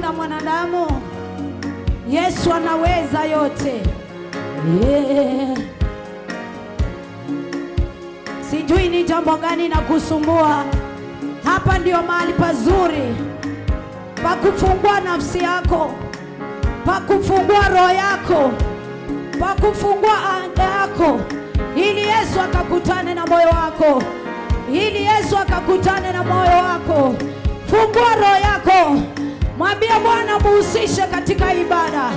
Yamemshinda mwanadamu, Yesu anaweza yote. Yeah. Sijui ni jambo gani na kusumbua. Hapa ndio mahali pazuri pa kufungua nafsi yako, pa kufungua roho yako, pa kufungua anga yako, ili Yesu akakutane na moyo wako, ili Yesu akakutane na moyo wako. Fungua roho yako, mwambie Bwana muhusishe katika ibada.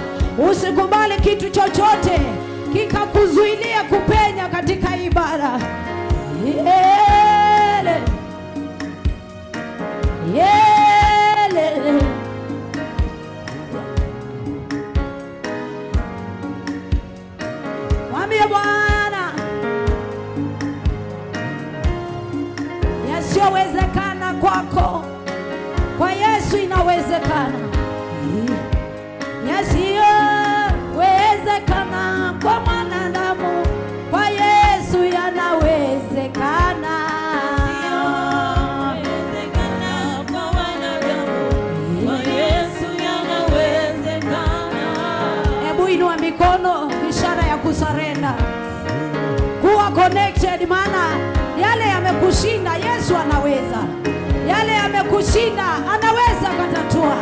Usikubali kitu chochote kikakuzuilia kupenya katika ibada. Yele. Yele. Mwambie Bwana yasiyowezekana kwako, kwa Yesu inawezekana. Yasiyowezekana kwa mwanadamu, kwa Yesu yanawezekana. Yasiyowezekana kwa wanadamu, kwa Yesu yanawezekana. Hebu inua mikono, ishara ya kusurrender, kuwa connected, maana yale yamekushinda, Yesu anaweza. Yale yamekushinda, anaweza katatua.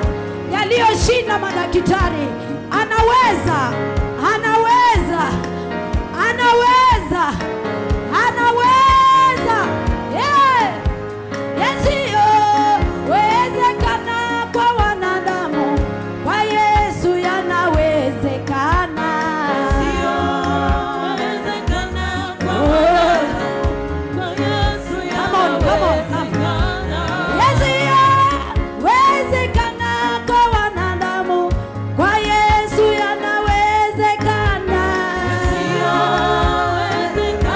Yaliyoshinda madaktari, anaweza, anaweza, anaweza, anaweza. Yeah. Yasiyowezekana kwa wanadamu, kwa Yesu yanawezekana. Yasiyowezekana kwa wanadamu, kwa Yesu Come on, come on, come on. yanawezekana. Yasiyowezekana kwa wanadamu, kwa Yesu yanawezekana. Yasiyowezekana.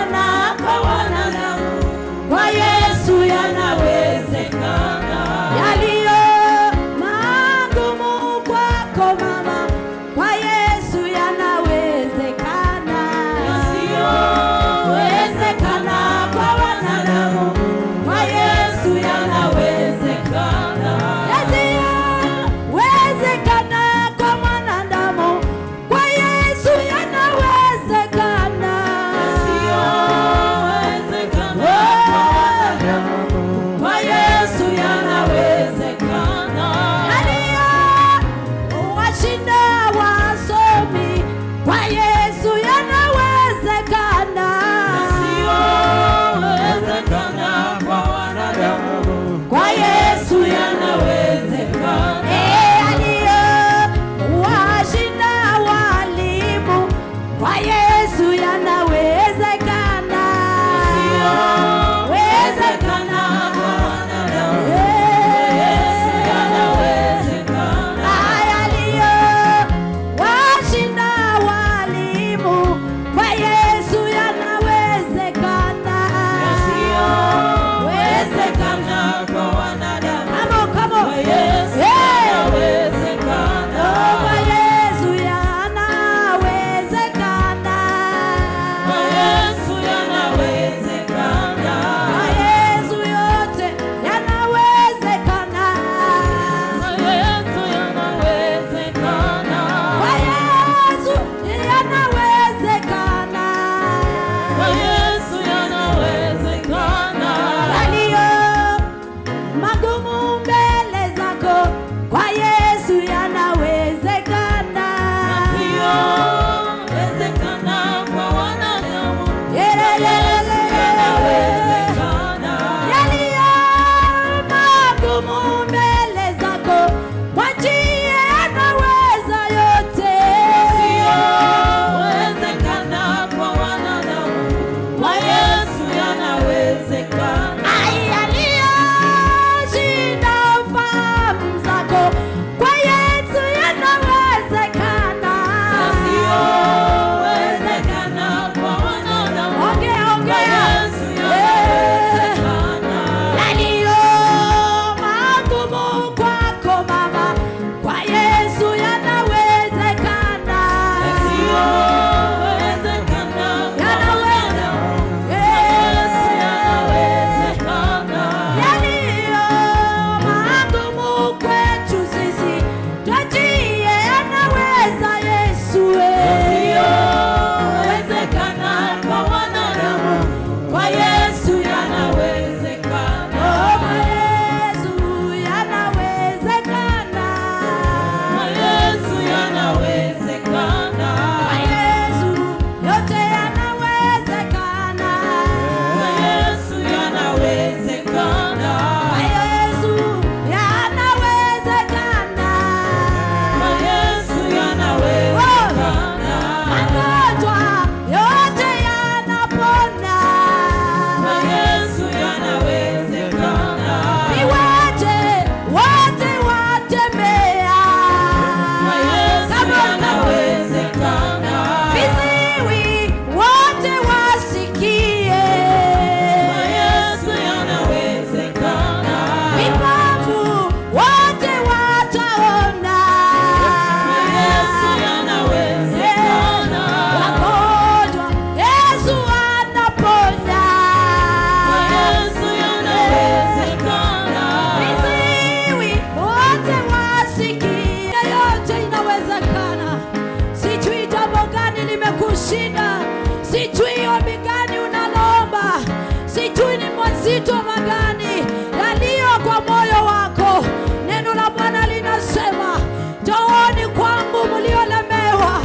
shida, sijui ombi gani unaloomba, sijui ni mazito magani yaliyo kwa moyo wako. Neno la Bwana linasema, njooni kwangu mliolemewa,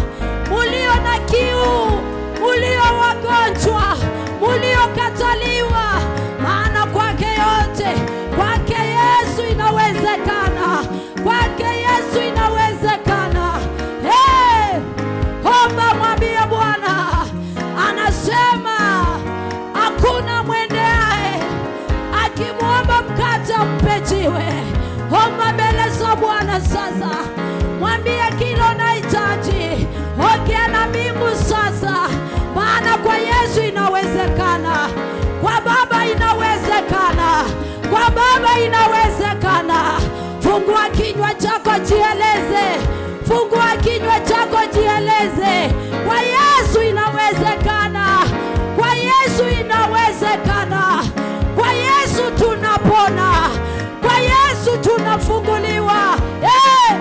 mulio na kiu, mulio wagonjwa, muliokataliwa, maana kwake yote, kwake Yesu inawezekana, kwake Yesu inawezekana. Hey! Omba, mwambie Bwana, anasema hakuna mwendeaye akimwomba mkate ampe jiwe. Omba mbele za Bwana sasa, mwambie kile unahitaji. Ongea na mbingu sasa, maana kwa Yesu inawezekana, kwa Baba inawezekana, kwa Baba inawezekana. Fungua kinywa chako, jieleze. Fungua kinywa chako, jieleze. Kwa Yesu inawezekana, kwa Yesu inawezekana, kwa Yesu tunapona, kwa Yesu tunafunguliwa. Hey!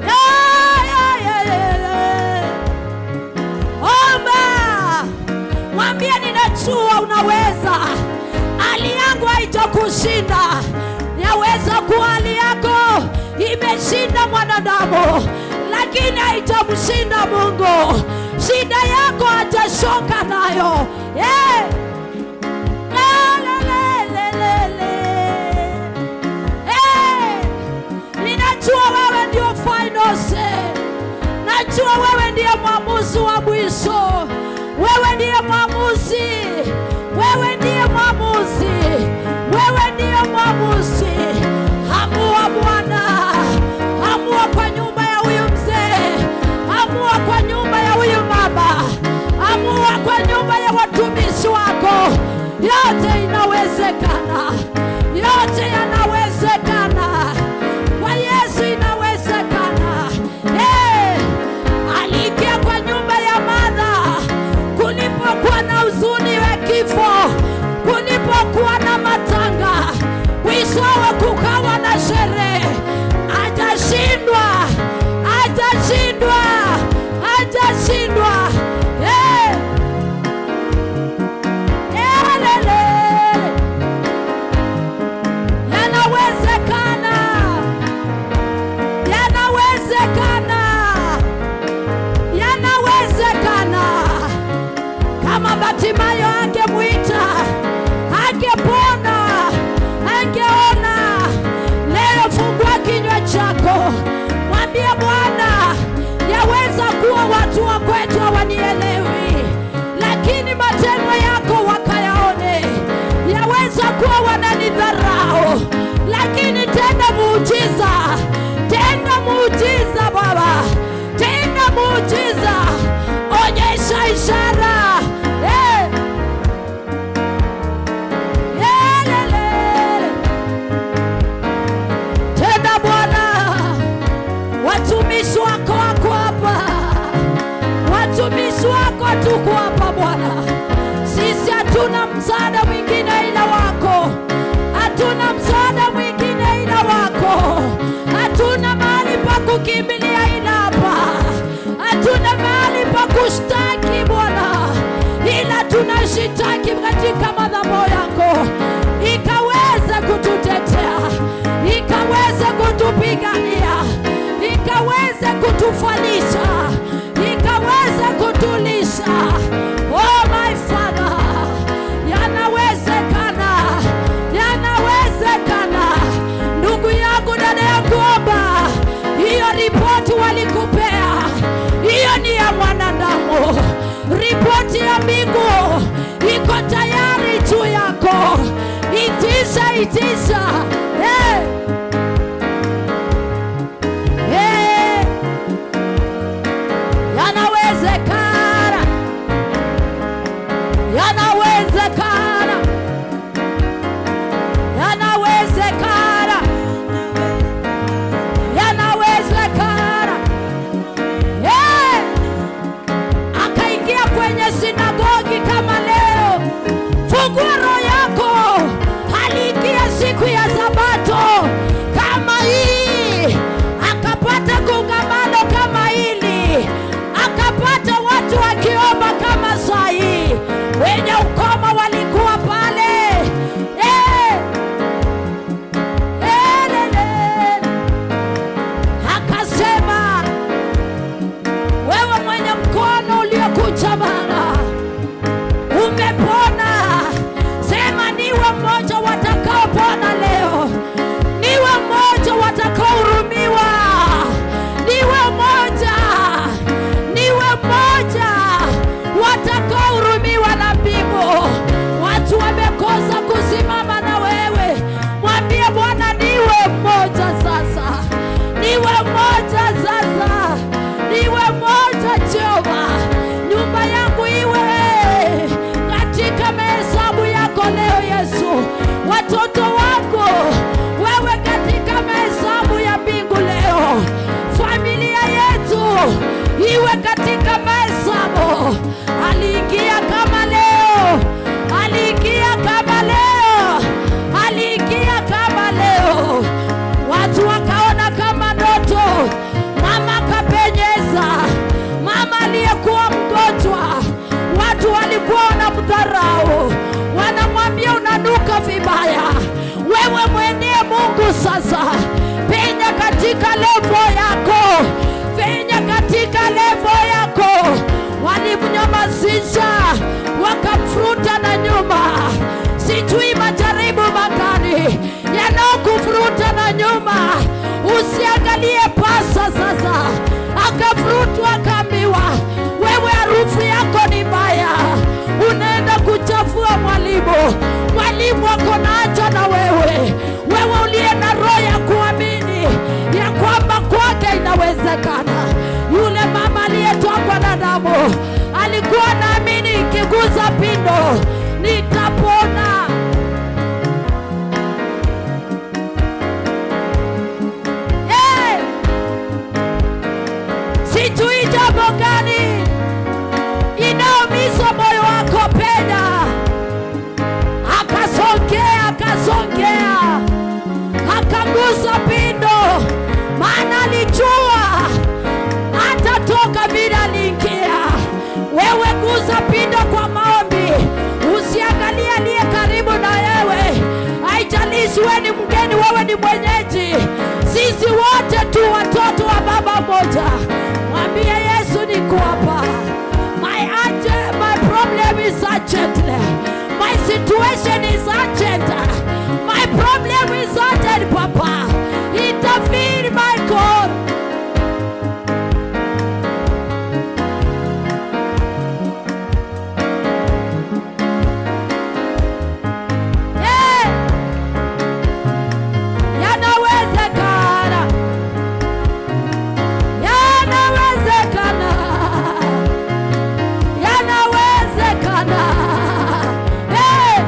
Hey, hey, hey, hey. Omba, mwambie ninajua unaweza. Hali yangu haitakushinda. Yaweza kuwa hali yako imeshinda mwanadamu, lakini haitamshinda Mungu. Shida yako hatashoka nayo. Hey! La, la, la, la, la, la. Hey! Ninajua wewe ndio final say. Najua wewe ndiye mwamuzi wa mwisho. Wewe ndiye mwamuzi. Wewe ndiye mwamuzi. Wewe ndiye mwamuzi. Amua Bwana, amua kwa nyumba ya huyu mzee, amua kwa nyumba ya huyu mama, amua kwa nyumba ya watumishi wako. Yote inawezekana, yote yanawezekana. Kwa Yesu inawezekana. Hey, aliingia kwa nyumba ya Martha kulipokuwa na huzuni wa kifo, kulipokuwa na matanga, mwishowe kukawa na sherehe. Hajashindwa, hajashindwa, hajashindwa. Hey! Elele. Yanawezekana, yanawezekana, yanawezekana. Kama Batimayo angemwita, angepona, angeona. Leo fungua kinywa chako, mwambie Bwana, yaweza kuwa watu wa kwetu hawanielewi, lakini matendo yako wakayaone. Yaweza kuwa wananidharau, lakini tenda muujiza, tenda muujiza Baba, tenda muujiza, onyesha ishara. Hey. Yelelele. Tenda Bwana, watumishi wako wako hapa, watumishi wako tuko hapa Bwana. Sisi hatuna msaada mwingine ila wako, hatuna msaada mwingine ila wako, hatuna mahali pa kukimbilia ila hapa, hatuna mahali pa kushtaki Bwana, ila tunashitaki katika madhabahu yako, ikaweze kututetea, ikaweze kutupigania, ikaweze kutufalisha, ikaweze kutulisha. Oh my Father, yanawezekana, yanawezekana. Ndugu yangu, dada yangu, omba hiyo ripoti walikupea, hiyo ni ya mwanadamu. Ripoti ya mbingu iko tayari juu yako. Itisha, itisha. Hey. Hey. Yanawezekana, yanawezekana, yanawezekana, yanawezekana. Hey! Akaingia kwenye sinagogi kama leo. Fungua roho yako. Aliingia siku ya Sabato. katika level yako, penya katika level yako. Walimnyamazisha wakamfuruta na nyuma. Sijui majaribu makali yanayokufuruta na nyuma, usiangalie pasa sasa. Akafurutwa akaambiwa, wewe harufu yako ni mbaya, unaenda kuchafua mwalimu. Mwalimu ako na haja na wewe, wewe uliye na roho ya kuamini ya kwamba kwake inawezekana. Yule mama aliyetokwa na damu alikuwa naamini, ikigusa pindo nitapona. Hey! Sijui jambo gani inaumiza moyo wako, penya. Akasongea, akasongea, akagusa pindo, maana alijua atatoka vile aliingia. Wewe gusa pindo kwa maombi, usiangalie aliye karibu na wewe. Haijalishi wewe ni mgeni, wewe ni mwenyeji, sisi wote tu watoto wa baba mmoja. Mwambie Yesu, niko hapa. My problem is urgent. My situation is urgent. My problem is urgent, Papa. Intervene, my God. Eh, yanawezekana, yanawezekana, yanawezekana. Eh,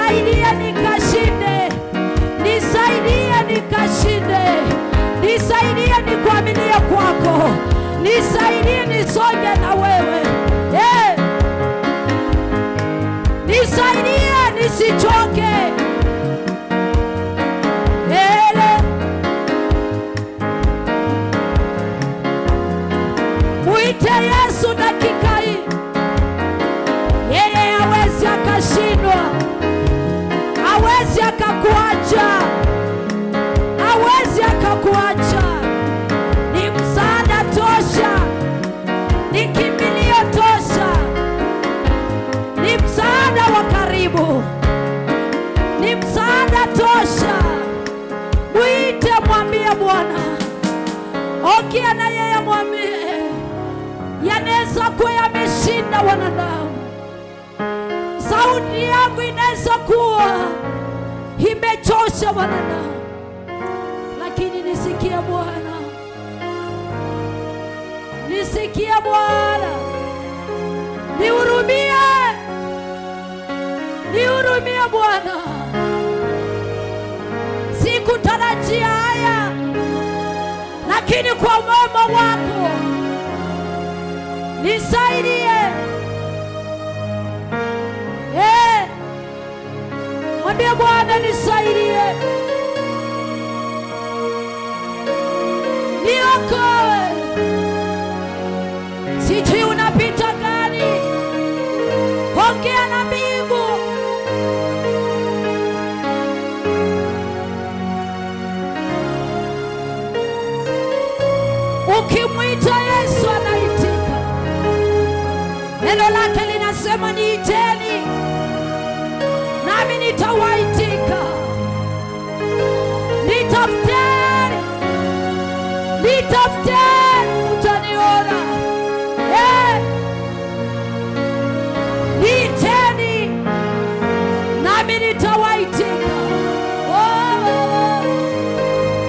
Nisaidie nikashinde, nisaidie nikashinde, nisaidie nikuaminie kwako, nisaidie nisonge na wewe. Eh, nisaidie nisichoke. Ele, mwite Yesu dakika hii, yeye hawezi akashindwa, hawezi akakuacha, hawezi akakuacha. Ni msaada tosha, ni kimbilio tosha, ni msaada wa karibu, ni msaada tosha. Mwite, mwambie Bwana, ongea na yeye, mwambie yanaweza kuwa yameshinda wanadamu, sauti yangu inaweza kuwa imechosha wanadamu, lakini nisikie Bwana, nisikie Bwana, nihurumie, nihurumie Bwana. Sikutarajia haya, lakini kwa wema wako nisaidie. Eh, mwambie Bwana nisaidie, niokoe. Sijui unapita gani, ongea na mbingu. Ukimwita Yesu anaitika. Neno lake linasema niiteni, nami nitawaitika. Nitafuteni, nitafuteni, mtaniona. Eh, niiteni, nami nitawaitika. Oh, oh, oh.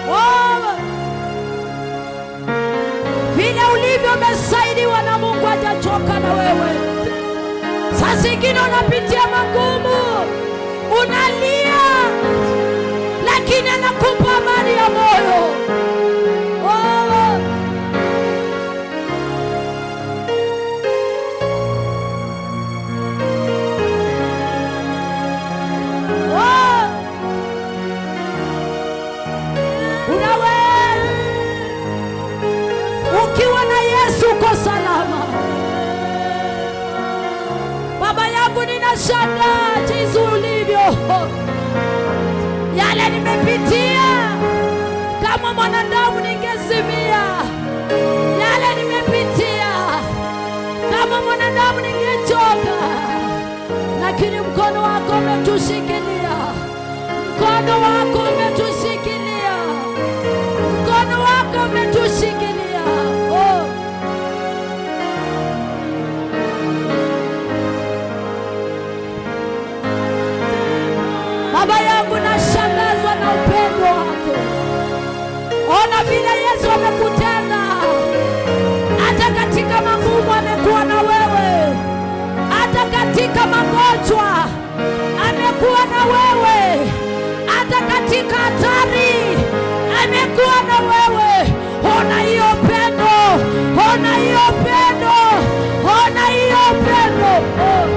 Oh. Vile ulivyo umesaidiwa na Mungu, hajachoka na wewe. Saa zingine unapitia magumu, unalia, lakini anakupa amani ya moyo. Oh. Oh. Unaweza. Ukiwa na Yesu uko salama. Baba yangu, ninashangaa jinsi ulivyo, yale nimepitia. Kama mwanadamu ningezimia, yale nimepitia. Kama mwanadamu ningechoka, lakini mkono wako umetushikilia, mkono wako umetushikilia, mkono wako umetushikilia. Oh. Baba yangu, nashangazwa na upendo wako. Ona vile Yesu amekutenda, hata katika magumu amekuwa na wewe, hata katika magonjwa amekuwa na wewe, hata katika hatari amekuwa na wewe. Ona hiyo pendo, ona hiyo pendo, ona hiyo pendo. Oh.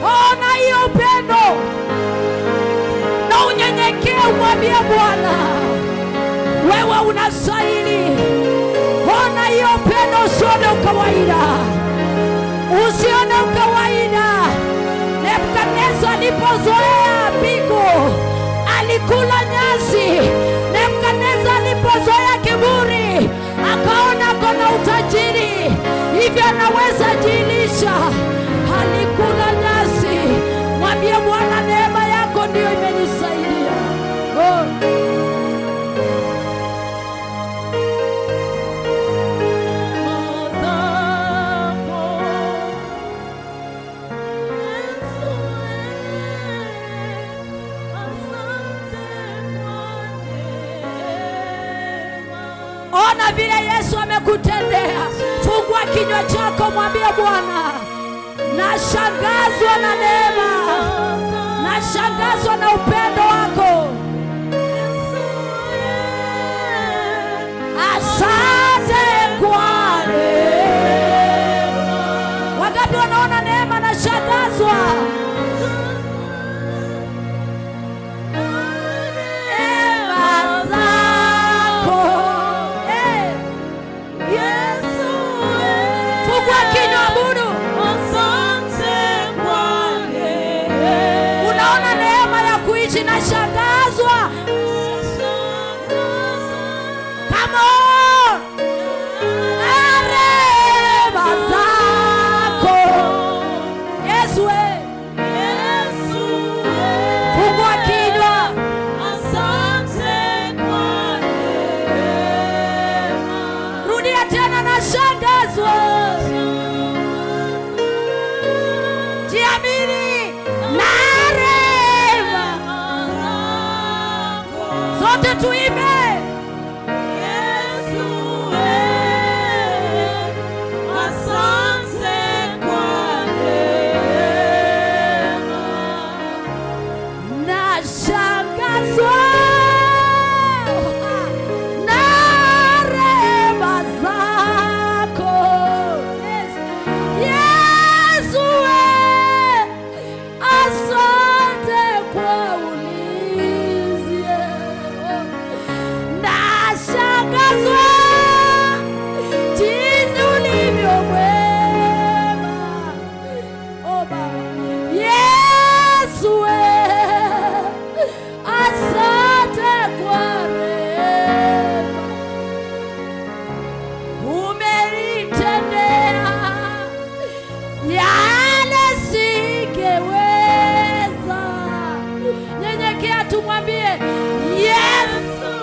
Ona hiyo upendo na unyenyekee, umwambie Bwana, wewe unastahili. Ona hiyo upendo, usione ukawaida, usione ukawaida. Nebukadneza alipozoea pigo alikula nyasi. Nebukadneza alipozoea kiburi akaona kona utajiri, hivyo anaweza jilisha. Alikula nyasi. Mwambie Bwana, neema yako ndiyo imenisaidia. Oh. Ona vile Yesu amekutendea. Fungua kinywa chako, mwambie Bwana, nashangazwa na neema, nashangazwa na upendo wako. Asante kwa neema. Wangapi wanaona neema? Nashangazwa neema zako. Eh, fungua kinywa, abudu. Unaona neema ya kuishi, nashangazwa. Come on. Na rehema zako. Yesu, eh. Fungua kinywa. Asante kwa neema. Rudia tena, nashangazwa. Jiamini na rehema. Sote tuimbe. Yesu, asante kwa neema. Nashangazwa na rehema zako. Yesu, asante kwa ulinzi. Nashangazwa jinsi ulivyo mwema. Oh Baba. Yesu, asante kwa rehema. Umenitendea yale singeweza. Nyenyekea, tumwambie Yesu,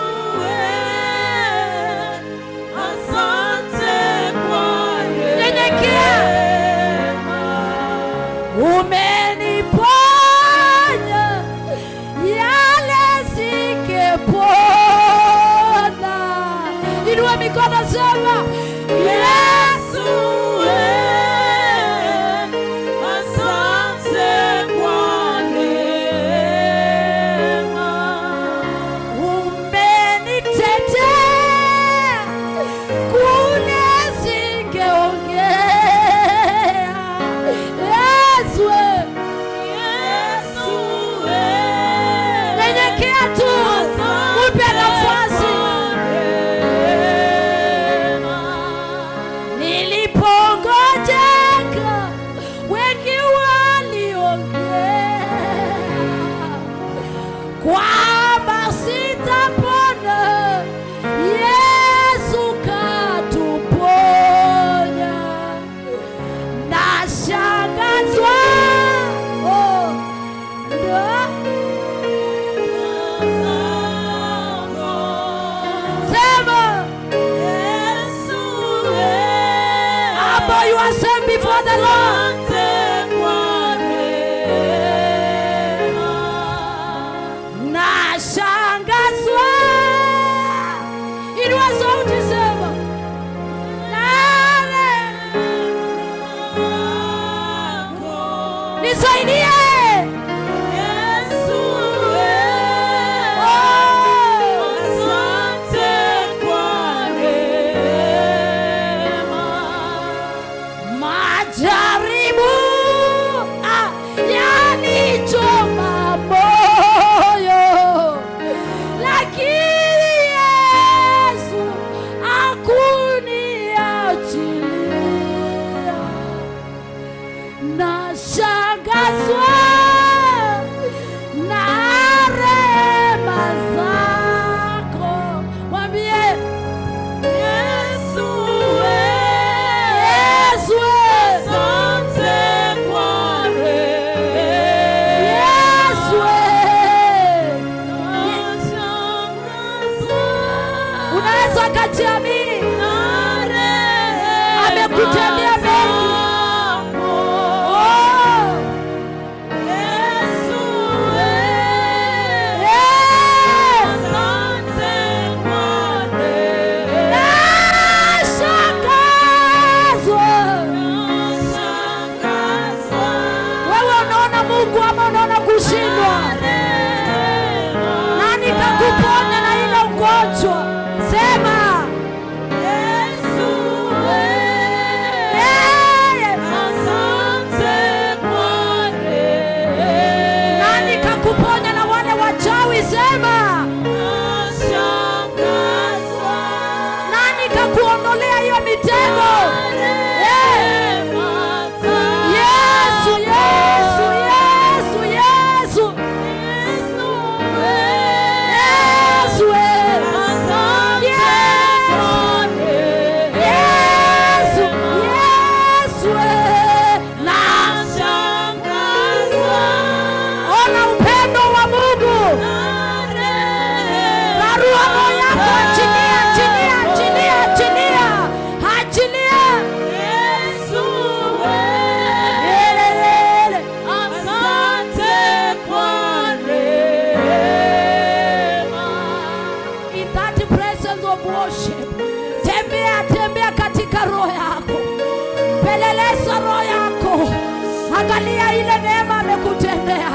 Asante kwa Nyenyekea. neema. Umeniponya yale singepona. Inua mikono, sema Yesu, Asante kwa neema. Umenitetea kule singeongea. Yesu, Yesu, nyenyekea tu, upe nafasi. Neema. Nilipongojeka wengi waliongea kwamba sitapona, Yesu katuponya. Nashangazwa, oh, ndo sema Yesu, humble yourself before the Lord. asante kwa neema. Nashangazwa, inua sauti, sema nane, nisaidie. Yesu, Oh. asante kwa neema. Majaribu yalichoma moyo, lakini Yesu hakuniachilia. Nashangazwa na rehema zako. Mwambie Yesu, Yesu, asante kwa neema. Yesu, Nashangazwa unaweza ukajiamini, na rehema amekutendea mengi. zako. Oh, Yesu, yes. asante kwa neema. Na In that presence of worship. Tembea, tembea katika roho yako. Peleleza roho yako. Angalia ile neema amekutendea.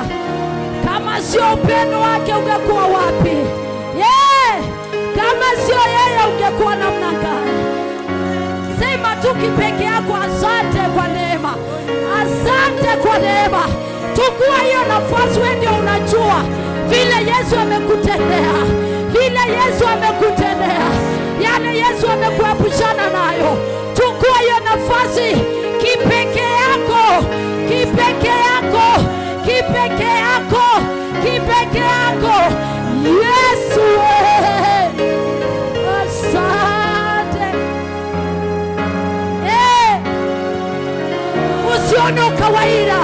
Kama sio upendo wake ungekuwa wapi? Yeah! Kama sio yeye ungekuwa namna gani? Sema tu kipeke yako, asante kwa neema, asante kwa neema. Chukua hiyo nafasi, wewe ndio unajua vile Yesu amekutendea, vile Yesu amekutendea, yale Yesu amekuepushana nayo. Chukua hiyo nafasi kipeke yako, kipeke yako, kipeke yako, kipeke yako. Yesu wewe, asante. Usione ukawaida.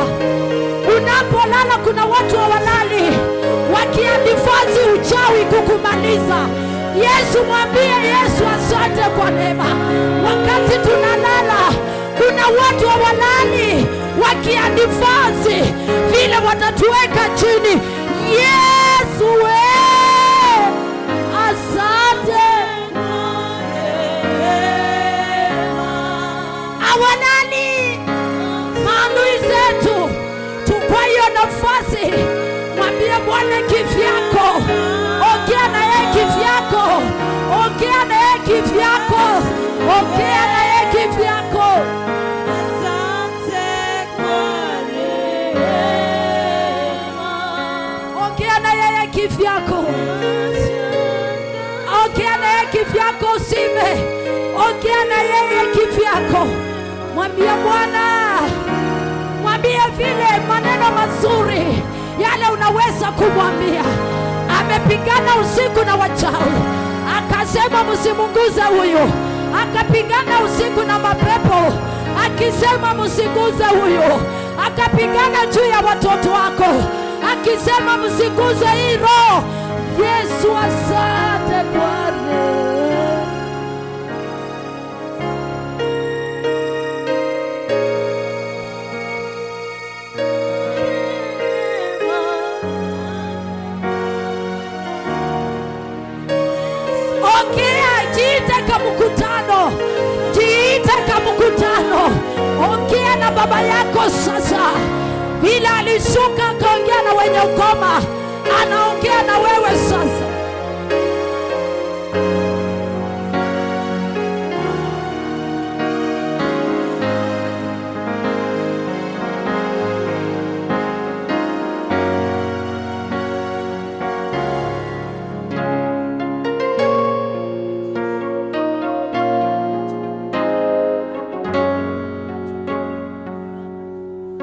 Unapolala kuna watu hawalali wakiadifazi uchawi kukumaliza. Yesu, mwambie Yesu asante kwa neema. Wakati tunalala kuna watu hawalali wakiadifazi vile watatuweka chini. Yesu we, asante. Hawalali maadui zetu. Chukua hiyo nafasi, mwambie Bwana kivyako, ongea na yeye kivyako, ongea na yeye kivyako, ongea na yeye kivyako. Asante kwa neema. Ongea na yeye kivyako, ongea na yeye kivyako, usime, ongea na yeye kivyako. Mwambie Bwana, mwambie vile maneno mazuri yale unaweza kumwambia. Amepigana usiku na wachawi, akasema msimunguze huyu. Akapigana usiku na mapepo, akisema msiguze huyu. Akapigana juu ya watoto wako, akisema msiguze hii roho. Yesu, asante kwa neema. Ongea, jiite ka mkutano, jiite ka mkutano. Ongea na baba yako sasa, vile alishuka akaongea na wenye ukoma, anaongea na wewe sasa.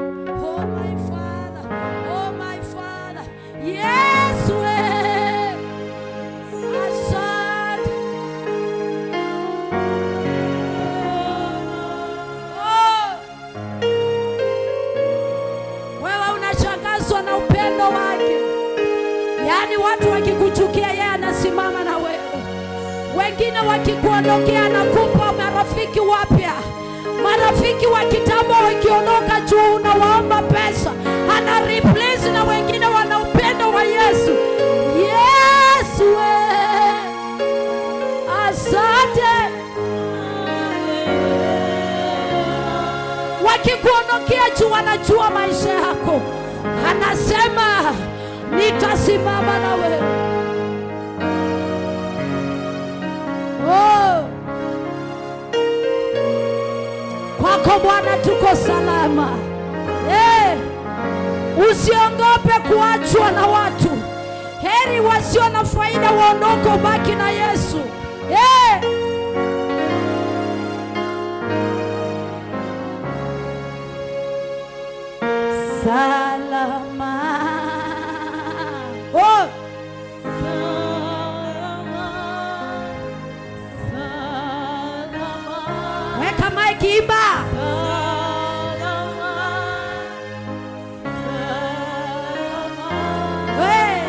Oh my Father, oh my Father, yes we, asante. Oh. Wewe unashangazwa na upendo wake, yaani watu wakikuchukia yeye anasimama na wewe, wengine wakikuondokea anakupa marafiki wapya. Marafiki wa kitambo wakiondoka juu unawaomba pesa, ana replace na wengine wana upendo wa Yesu. Yesu we, asante. Wakikuondokea juu wanajua maisha yako, anasema nitasimama na wewe. Oh. Kwako Bwana tuko salama. Usiogope kuachwa na watu. Heri wasio na faida waondoke, ubaki na Yesu. Salama. Oh. Salama, salama. Weka mic, imba. Salama, salama. Hey.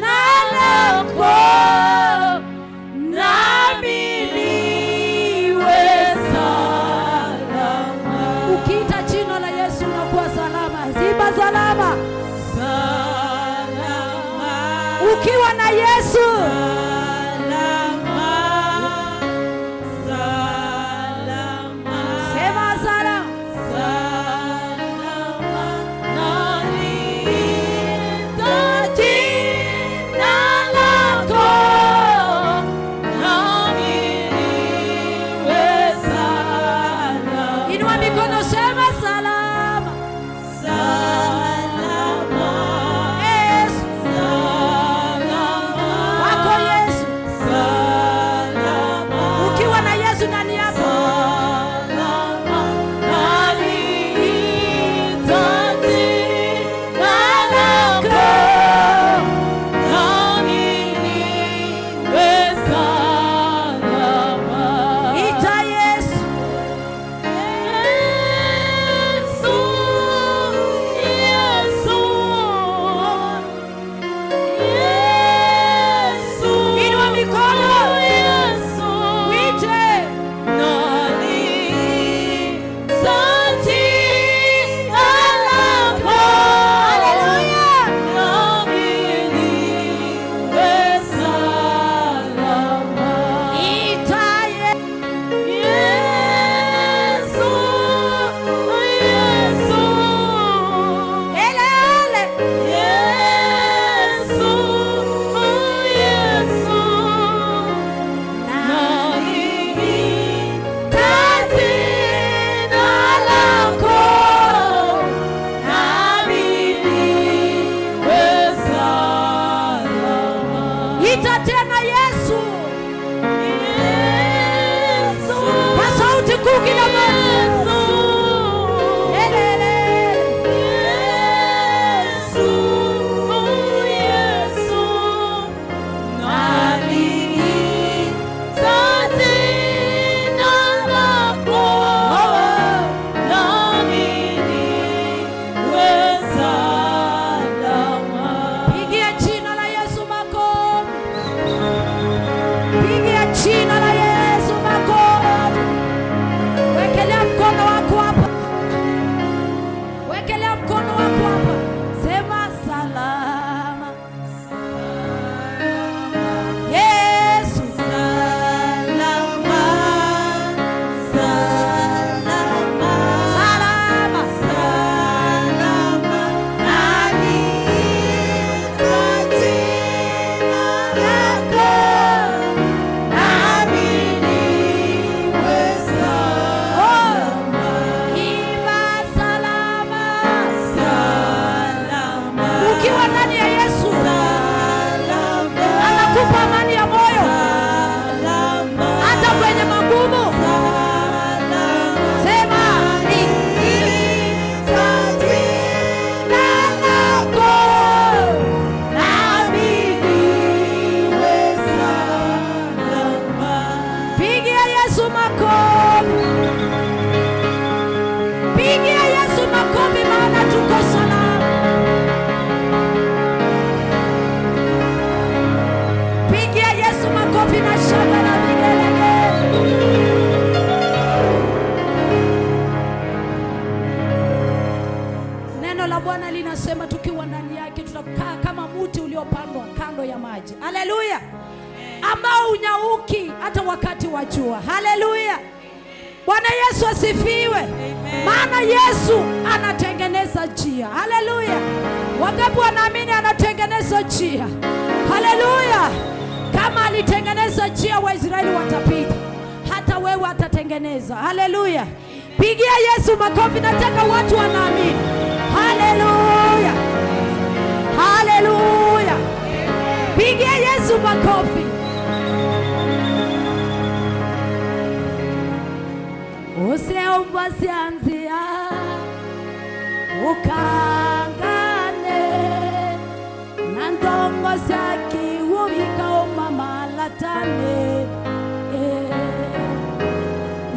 Na lako Nami niwe salama. Ukiita jina la Yesu unakuwa salama. Ziba salama. Salama, Ukiwa na Yesu. Salama, salama. Sema salama. Salama, naliita jina lako, nami niwe salama. Inua mikono, sema salama. Salama, Yesu. salama, Wako Yesu. salama. Ukiwa na Yesu ndani yako. Salama, naliita jina lako, nami niwe salama. Ita Yesu. Yesu, Yesu, Yesu. Inua mikono. Yesu. Wite. Naliita jina lako. Haleluya. Nami niwe salama. Ita Yesu. Yesu, Yesu, Ele, ele. Yesu, Yesu, naliita jina lako, nami niwe salama. Ita tena Yesu. Yesu, Kwa sauti kuu kila mara. Yesu. Ele, ele, ele. Yesu, Yesu, naliita jina lako, nami niwe salama. Pigia jina la Yesu makofi. Pigia jina la Yesu makofi. Wekelea mkono wako hapa. Wekelea mkono wako hapa. Sema salama. Yesu. Salama, salama. Salama. Salama, naliita jina lako, nami niwe salama. Imba salama. Salama, Ukiwa ndani ya Yesu salama, anakupa amani ya moyo salama, hata kwenye magumu. salama. Sema Naliita jina lako, nami niwe salama. Pigia Yesu makofi. Pigia Yesu makofi maana tuko salama. Pigia Yesu makofi na shangwe na vigelegele. Neno la Bwana linasema tukiwa ndani yake tutakaa kama mti uliopandwa kando ya maji. Haleluya! Ambao unyauki hata wakati wa jua. Haleluya! Bwana Yesu asifiwe. Maana Yesu anatengeneza njia. Haleluya! Wangapi wanaamini anatengeneza njia? Haleluya! Kama alitengeneza njia Waisraeli watapita, hata wewe atatengeneza. Haleluya! Pigia Yesu makofi, nataka watu wanaamini. Haleluya! Haleluya! Pigia Yesu makofi. Usiomba sianzia ukangane na ndongo syakiwubika umamalatane. Eh.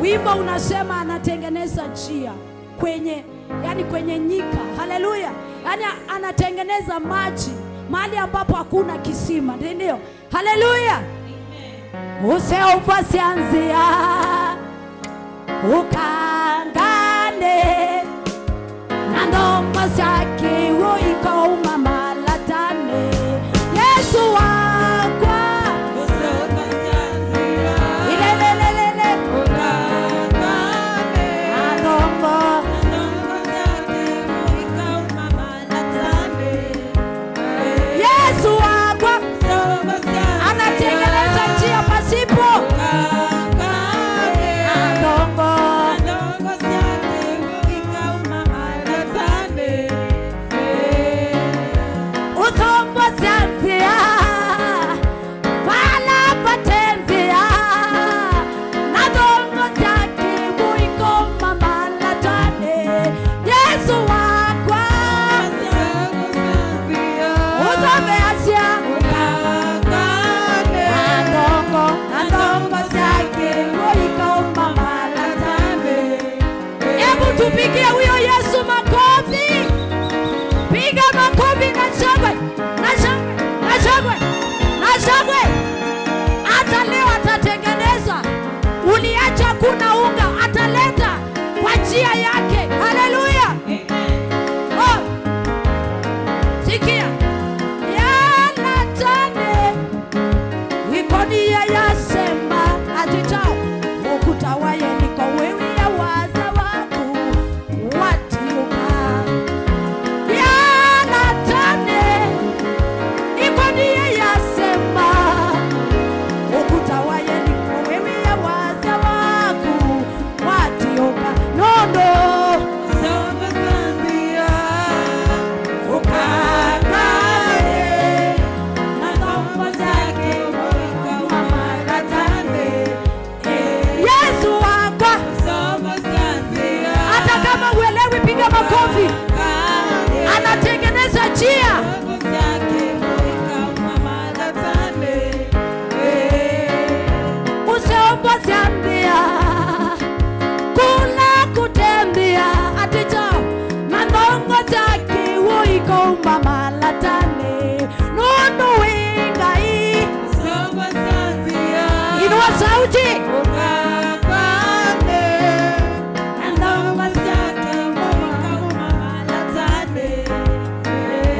Wimbo unasema anatengeneza njia kwenye, yani kwenye nyika. Haleluya! Yani anatengeneza maji mahali ambapo hakuna kisima, ndio. Haleluya! Usiomba sianzia ukangane na ndombo syakiwo ikauma malatane. Yesu. Ukasia na ndongo zake ikauma malatane. Hebu tupigie huyo Yesu makofi. Piga makofi na shangwe, na shangwe, na shangwe, na shangwe. Hata leo atatengeneza. Uliacha kuna unga, ataleta kwa njia yake. Haleluya! Oh. Sikia yalatane ikonia yasema atitao ukuta wa Yeriko wewe ya waza waku watiuka yalatane ikonia yasema ukuta wa Yeriko wewe ya waza waku watiuka nondo ukakale na ndombo zake. Yesu wakwa, hata kama uelewi, piga makofi. Anatengeneza njia. Useombosiambia kula kutembea aticho mandongo zake woikoumba malatane nundu wingai. Inua sauti.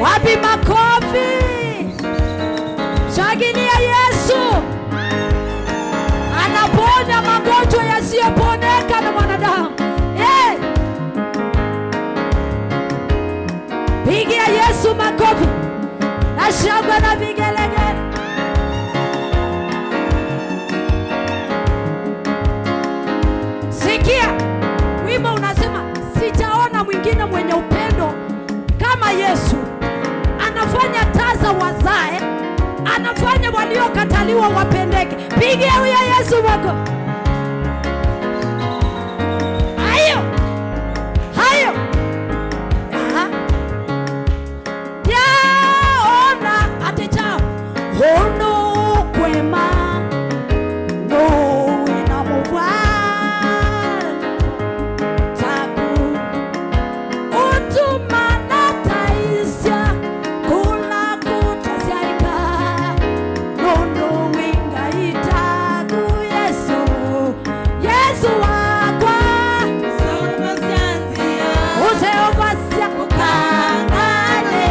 Wapi makofi? Shangilia Yesu. Anaponya magonjwa yasiyoponeka na mwanadamu. Hey! Pigia Yesu makofi na shangwe na vigelegele. Sikia, wimbo unasema sijaona mwingine mwenye upendo kama Yesu. Anafanya tasa wazae, anafanya waliokataliwa wapendeke. Pigia huyo Yesu makofi. Hayo hayo. Aha. Yaona atichao hono kwema no inamuvana taku utumana taisya kula kutasyaika nono wingaitaku Yesu, Yesu wakwa useovasia ukangane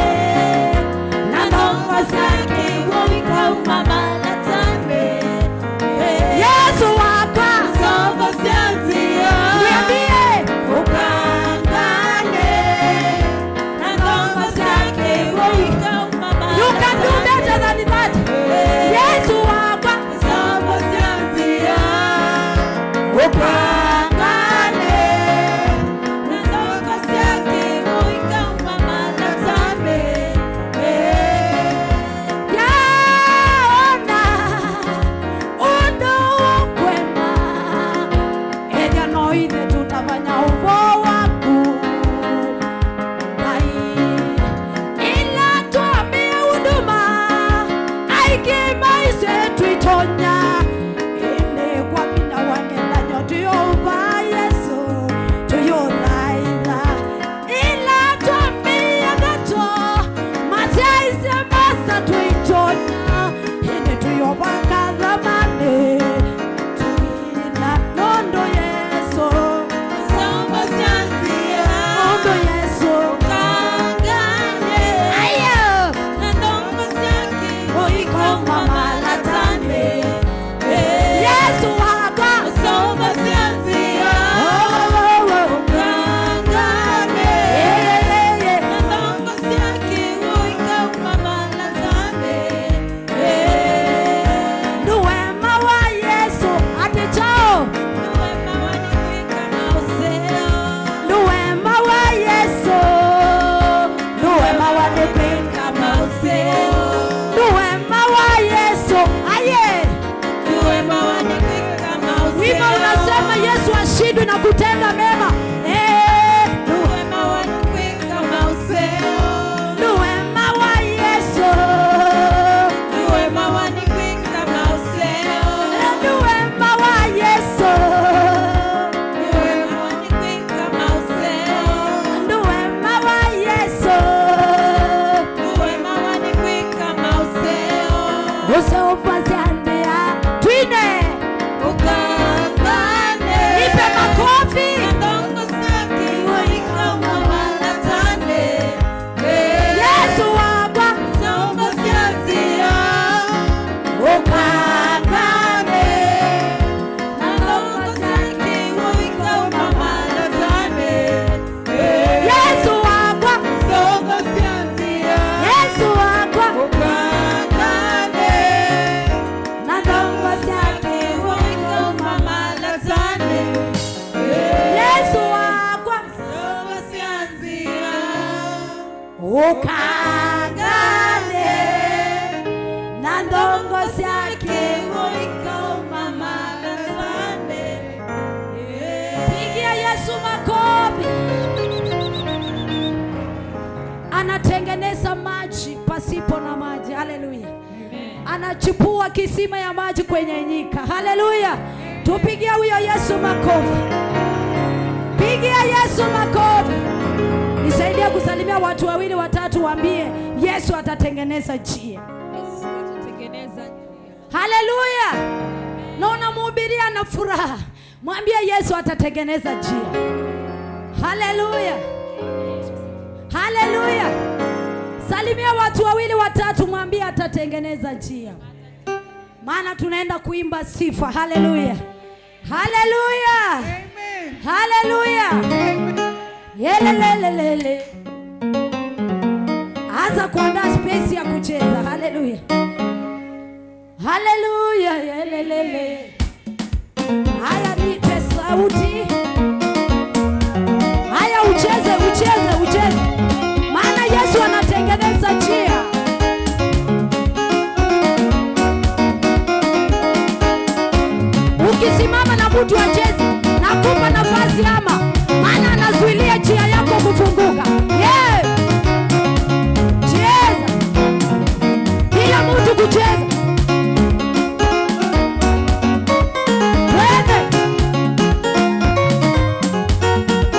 na ndongo zake. Yesu wakwa, niambie. Ukangane na ndongo zake. You can do better than that. Yesu wakwa. Ukangane na ndongo zake. Yaona undu kwema ethia no ithe tutavanya uvo waku Ngai ila twambie huduma aiki maise twitonya indi kwa vinya wangelanyo tuyova Yesu tuyulaitha ila twambie gato masyaise masa twitonya indi tuyova kathamani tuina nondo Yesu, nondo Yesu ayo oikoma malatane Yesu wakwa. Oh, oh, oh. Yeah, yeah, yeah. Ni wema wa Yesu atichao ni wema wa Yesu, ni wema wa nikwika, ni wema wa Yesu. Pasipo na maji. Haleluya. Anachipua kisima ya maji kwenye nyika. Haleluya. Tupigie huyo Yesu makofi. Pigia Yesu makofi. Nisaidie kusalimia watu wawili watatu, waambie Yesu atatengeneza njia. Yesu atatengeneza njia. Haleluya. Na unamhubiria na furaha, mwambie Yesu atatengeneza njia. Haleluya, haleluya. Salimia watu wawili watatu, mwambie atatengeneza njia, maana tunaenda kuimba sifa. Haleluya, haleluya, haleluya. Yelelelelele. Anza kuandaa space ya kucheza. Haleluya. Haleluya, yelelele. Haya, nipe sauti. Haya, ucheze, ucheze, ucheze, maana Yesu anatengeneza njia. Ukisimama na mtu acheze, nakupa nafasi ama, maana anazuilia njia yako kufunguka. Yeah. Cheza, kila mtu kucheza. Twende.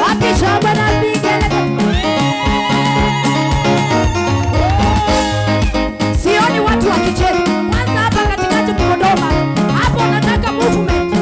Wapi shangwe na vigelegele? Sioni watu wakicheza. Kwanza hapa katikati Dodoma, hapo nataka movement.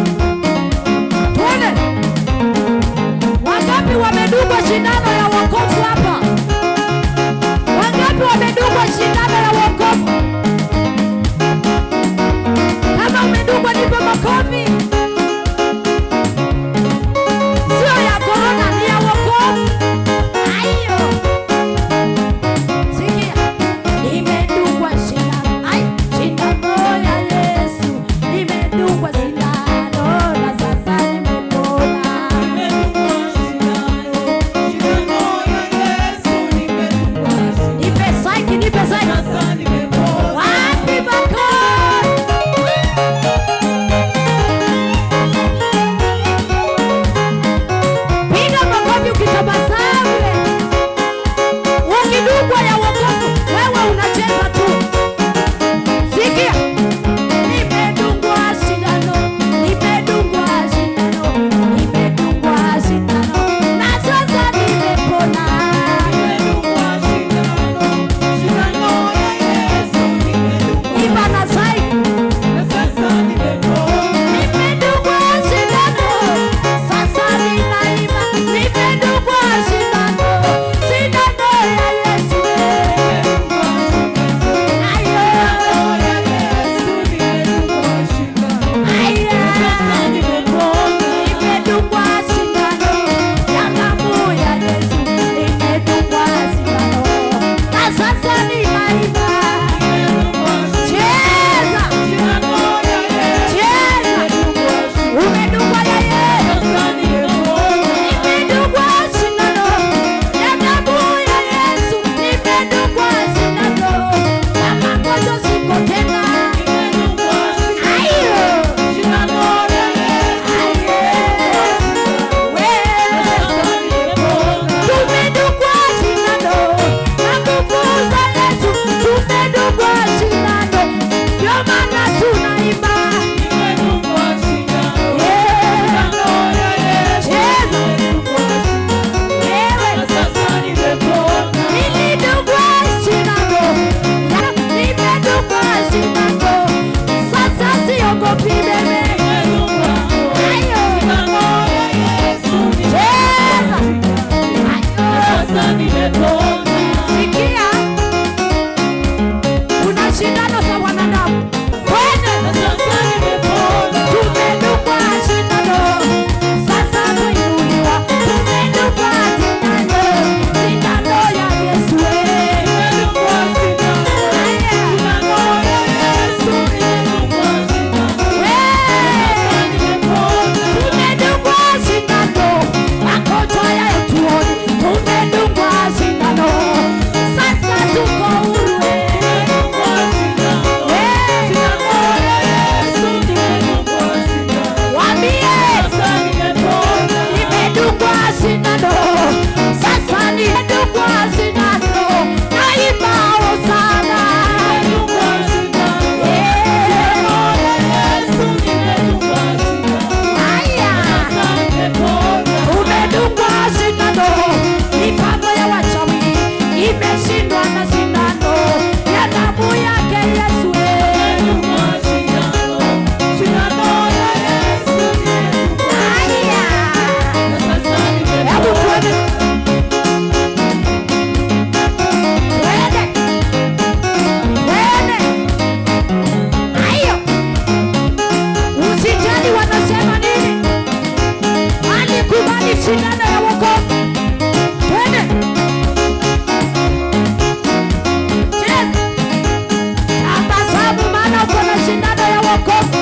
Wokovu.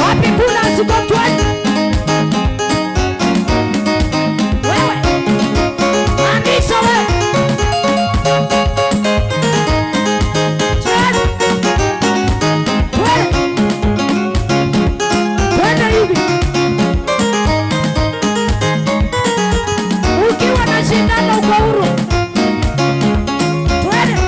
Wapi kuna askofu wetu? Wewe andisha wewe. Twende. Twende. Twende hivi. Ukiwa na shindano uko huru. Twende.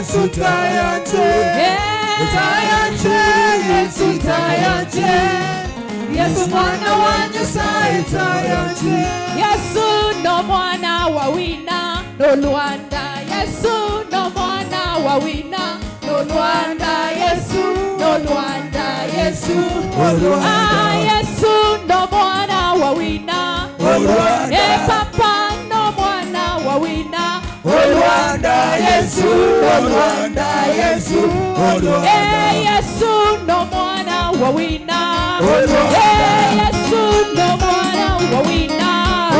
Yesu tayanje. Tayanje, Yesu tayanje. Yesu mwana wa Nyasaye tayanje. Yesu no mwana wa wina no Lwanda. Yesu no mwana wa wina no Lwanda. Yesu no Lwanda. Yesu. Ah, Yesu no mwana wa wina. Eh, papa no mwana wa wina. Olwanda Yesu, Olwanda Yesu, Olwanda. Eh, Yesu no mwana wa wina. Olwanda. Eh, Yesu no mwana wa wina.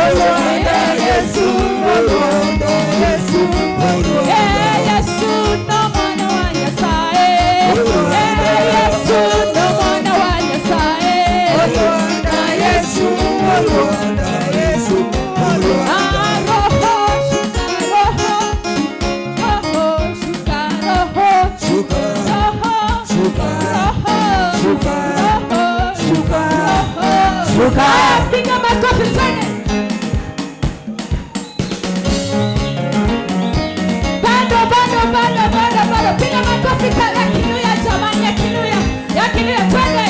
Olwanda Yesu, Olwanda Yesu, Olwanda. Eh, Yesu no mwana wa Nyasaye. Olwanda. Eh, Yesu no mwana wa Nyasaye. Olwanda Yesu, Olwanda Yesu, Olwanda. Ah, Roho, shuka Roho, Roho, shuka Roho, Shuka, Roho, shuka, Roho, shuka, Roho, shuka, Roho. Shuka. Ah, piga makofi tena. Bado, bado, bado, bado, bado. Piga makofi ya Kiluya jamani, ya Kiluya, ya Kiluya, twende.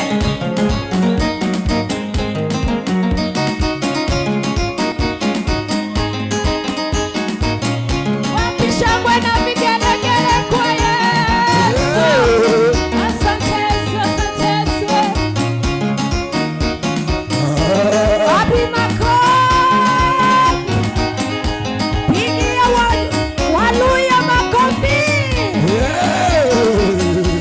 Wapi shangwe na vigelegele kwa Yesu? Asante Yesu, asante Yesu. Wapi makofi? Pigia Waluya makofi. Yeah.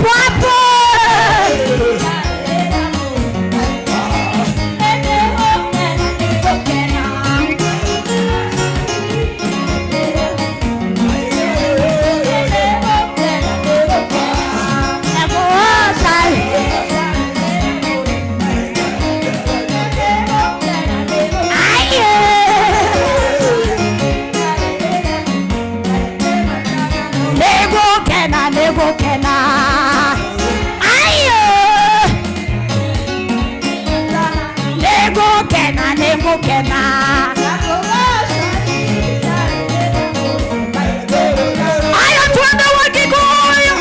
Hapo hapo. Negokena, negokena. Ayo. Negokena, negokena. Aya, twende Wakikuyu.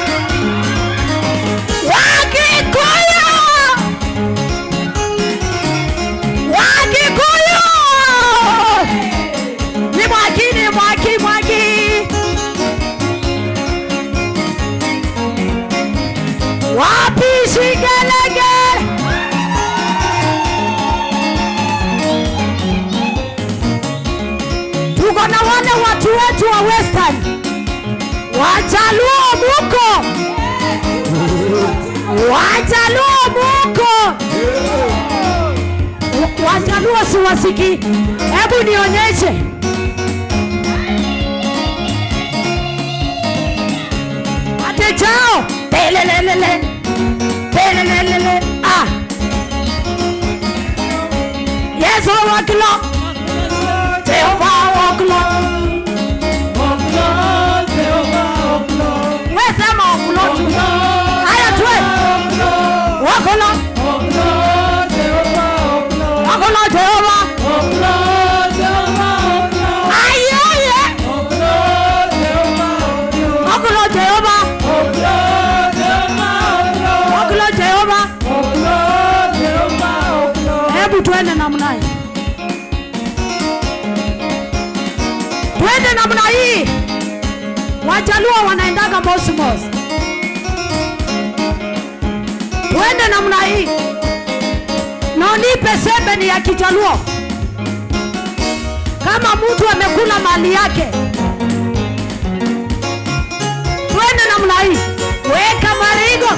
Wakikuyu. Wakikuyu. Ni mwaki, ni mwaki, mwaki. Wapi shigelegele? Tuko na wale watu wetu wa Western. Wajaluo muko? Wajaluo muko? Wajaluo siwasikii. Hebu nionyeshe. Ate chao. Pelelelele. Pelelelele. Ah. Yesu wakilo. Jehova wakilo. Wewe sema okulo tu. Haya tuwe. Wakolo. Wakolo Jehova. Ayeye. Wakolo Jehova. Wakolo Jehova. Hebu tuende namna hii. Twende namna hii. Wajaluo wanaendaga mosmos. Twende namna hii. Na nipe sembe ni ya Kijaluo. Kama mtu amekula mali yake. Twende namna hii. Weka marigo.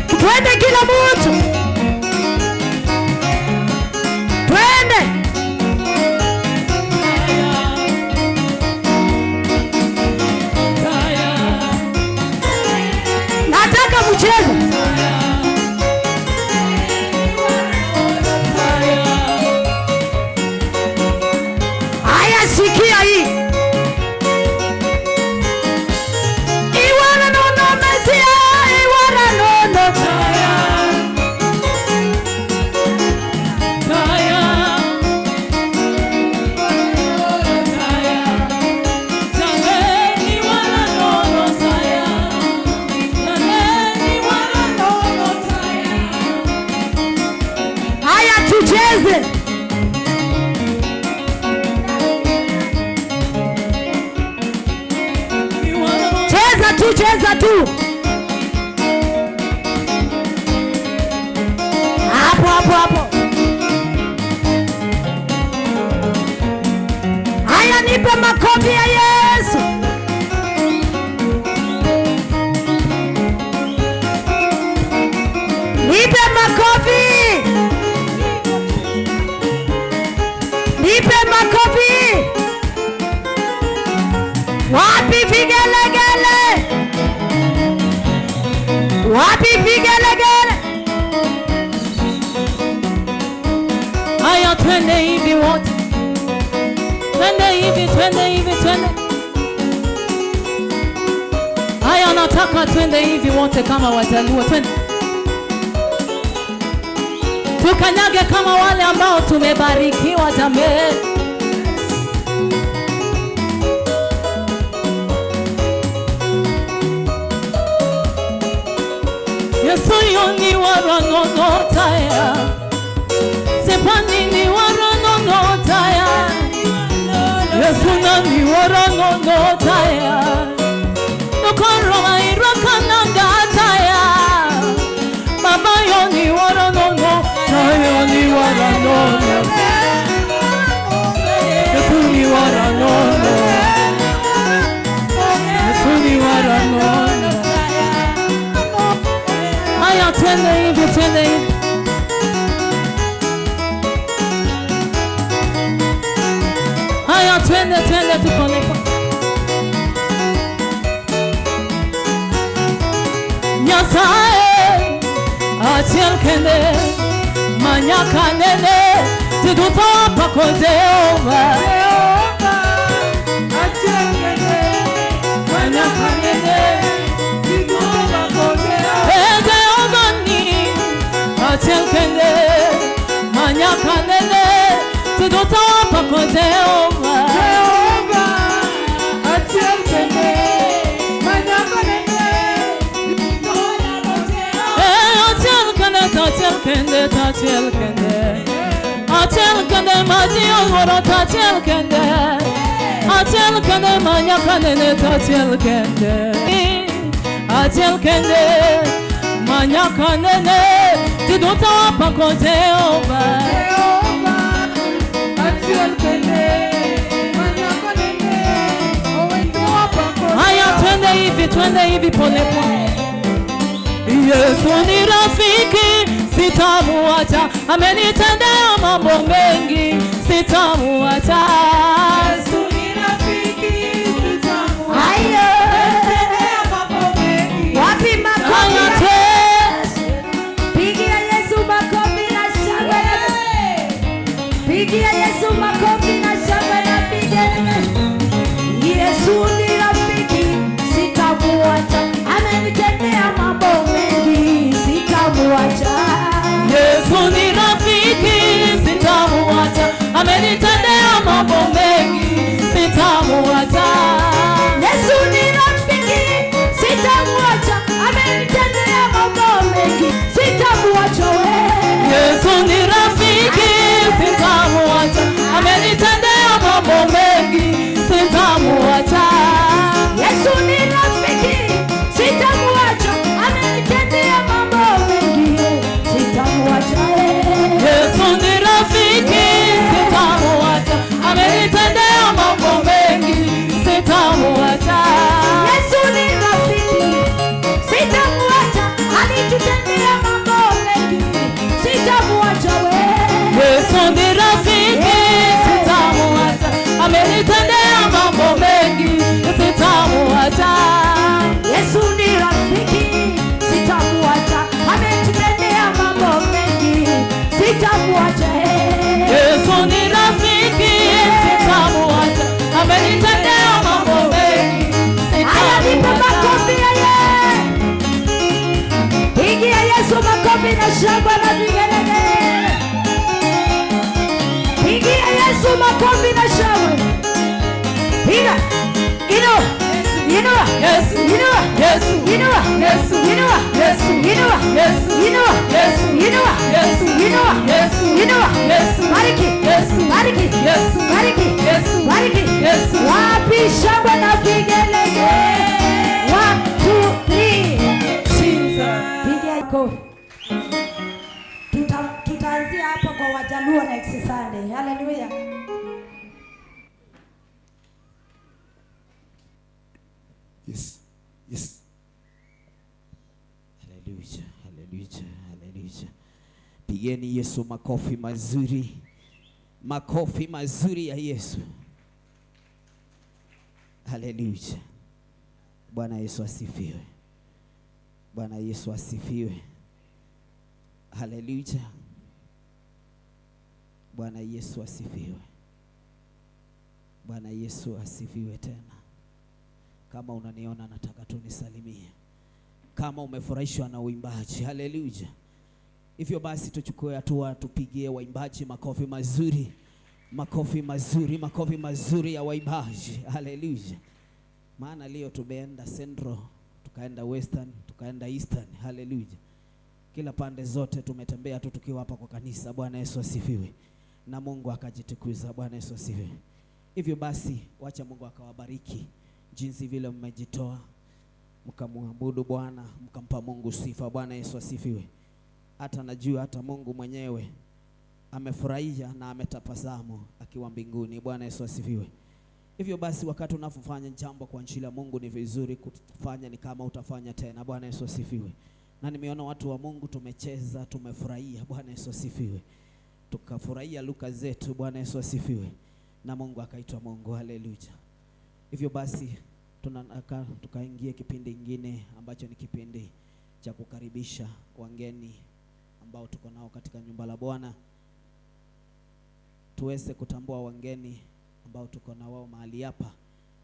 Twende kila mtu. Twende. Nataka mchezo. Haya, sikia hii. Iwara nono Mesia, iwara nono. Haya, tucheze. Cheza tu, cheza tu. Hapo hapo hapo. Haya, nipe makofi ya Yesu. Nipe makofi. Nipe makofi. Wapi vigelegele? Wapi vigelegele? Haya, twende hivi wote, twende hivi, twende hivi, twende. Haya, nataka twende hivi wote kama Wajaluo, twende tukanyage kama wale ambao tumebarikiwa jameni. Yesu yoni waranonotaya Sepanini waranonotaya Yesu nani waranonotaya Nokoroma irakanangataya Baba yoni waranonotaya. Twende hivi, twende hivi. Haya, twende, twende tu pole pole. Nyasaye achiel kende manyaka nene ji duto pako Jehova. Jehova achiel kende manyaka nene ji duto pako Jehova. Eh, Jehova ni achiel kende manyaka nene ji duto pako Jehova. Jehova achiel kende manyaka nene ji duto pako Jehova. Eh, achiel kende to achiel kende to achiel kende. Achiel kende ma ji oluoro to achiel kende. Achiel kende ma nyaka nene to achiel kende. Achiel kende ma nyaka nene ji duto pako Jehova. Jehova achiel kende manyaka nene owinjo pako. Haya, twende hivi, twende hivi pole pole. Yesu ni rafiki, sitamuacha, amenitendea mambo mengi, sitamuacha. Yesu ni rafiki, sitamuacha. Ayo. Amenitendea mambo mengi. Wapi Haya, makofi? twende. Pigia Yesu makofi na shangwe. Pigia Yesu makofi na shangwe na vigelegele. Yesu ni rafiki, sitamuacha. Amenitendea mambo mengi, sitamuacha. Yesu ni rafiki, sitamuacha, amenitendea mambo mengi, sitamuacha. Yesu ni rafiki, sitamuacha. Amenitendea mambo mengi, sitamuacha we. Yesu ni rafiki, sitamuacha, amenitendea mambo mengi, sitamuacha. Yesu ni rafiki, sitamuacha. Amenitendea mambo mengi, sitamuacha. Yesu ni rafiki, sitamuacha, amenitendea mambo mengi, sitamuacha. Yesu ni rafiki, sitamuacha. Alitutendea mambo mengi, sitamuacha we. Yesu ni rafiki, sitamuacha, amenitendea mambo mengi, sitamuacha. Yesu ni rafiki, sitamuacha. Ametutendea mambo mengi, sitamuacha. Yesu ni rafiki, sitamuacha, amenitendea mambo mengi, Haya, nipe sitamuacha. makofi ya ye. Pigia Yesu makofi na shangwe na vigelegele. Pigia Yesu makofi na shangwe. Piga. Inua. Inua. Yesu. Inua. Yesu. Inua. Yesu. Inua. Yesu. Inua. Yesu. Inua. Yesu. Inua. Yesu. Inua. Yesu. Inua. Yesu. Bariki. Yesu. Bariki. Yesu. Bariki. Yesu. Bariki. Yesu. Wapi shangwe na vigelegele? One, two, three. Jesus. Piga kofi. Tutaanzia hapo kwa Wajaluo next Sunday. Hallelujah. Yes. Haleluya, haleluya, haleluya. Pigeni Yesu makofi mazuri, makofi mazuri ya Yesu. Haleluya. Bwana Yesu asifiwe. Bwana Yesu asifiwe. Haleluya. Bwana Yesu asifiwe. Bwana Yesu asifiwe tena. Kama unaniona nataka tu nisalimie. Kama umefurahishwa na uimbaji, haleluya. Hivyo basi tuchukue hatua tupigie waimbaji makofi mazuri. Makofi mazuri, makofi mazuri ya waimbaji. Haleluya. Maana leo tumeenda Central, tukaenda Western, tukaenda Eastern. Haleluya. Kila pande zote tumetembea tu tukiwa hapa kwa kanisa. Bwana Yesu asifiwe. Na Mungu akajitukuza. Bwana Yesu asifiwe. Hivyo basi wacha Mungu akawabariki jinsi vile mmejitoa mkamwabudu Bwana, mkampa Mungu sifa. Bwana Yesu asifiwe. Hata najua hata Mungu mwenyewe amefurahia na ametabasamu akiwa mbinguni. Bwana Yesu asifiwe. Hivyo basi wakati unapofanya jambo kwa ajili ya Mungu ni vizuri kufanya ni kama utafanya tena. Bwana Yesu asifiwe. Na nimeona watu wa Mungu tumecheza, tumefurahia. Bwana Yesu asifiwe. Tukafurahia luka zetu. Bwana Yesu asifiwe. Na Mungu akaitwa Mungu. Haleluya. Hivyo basi tunataka tukaingie kipindi kingine ambacho ni kipindi cha kukaribisha wageni ambao tuko nao katika nyumba la Bwana. Tuweze kutambua wageni ambao tuko na wao mahali hapa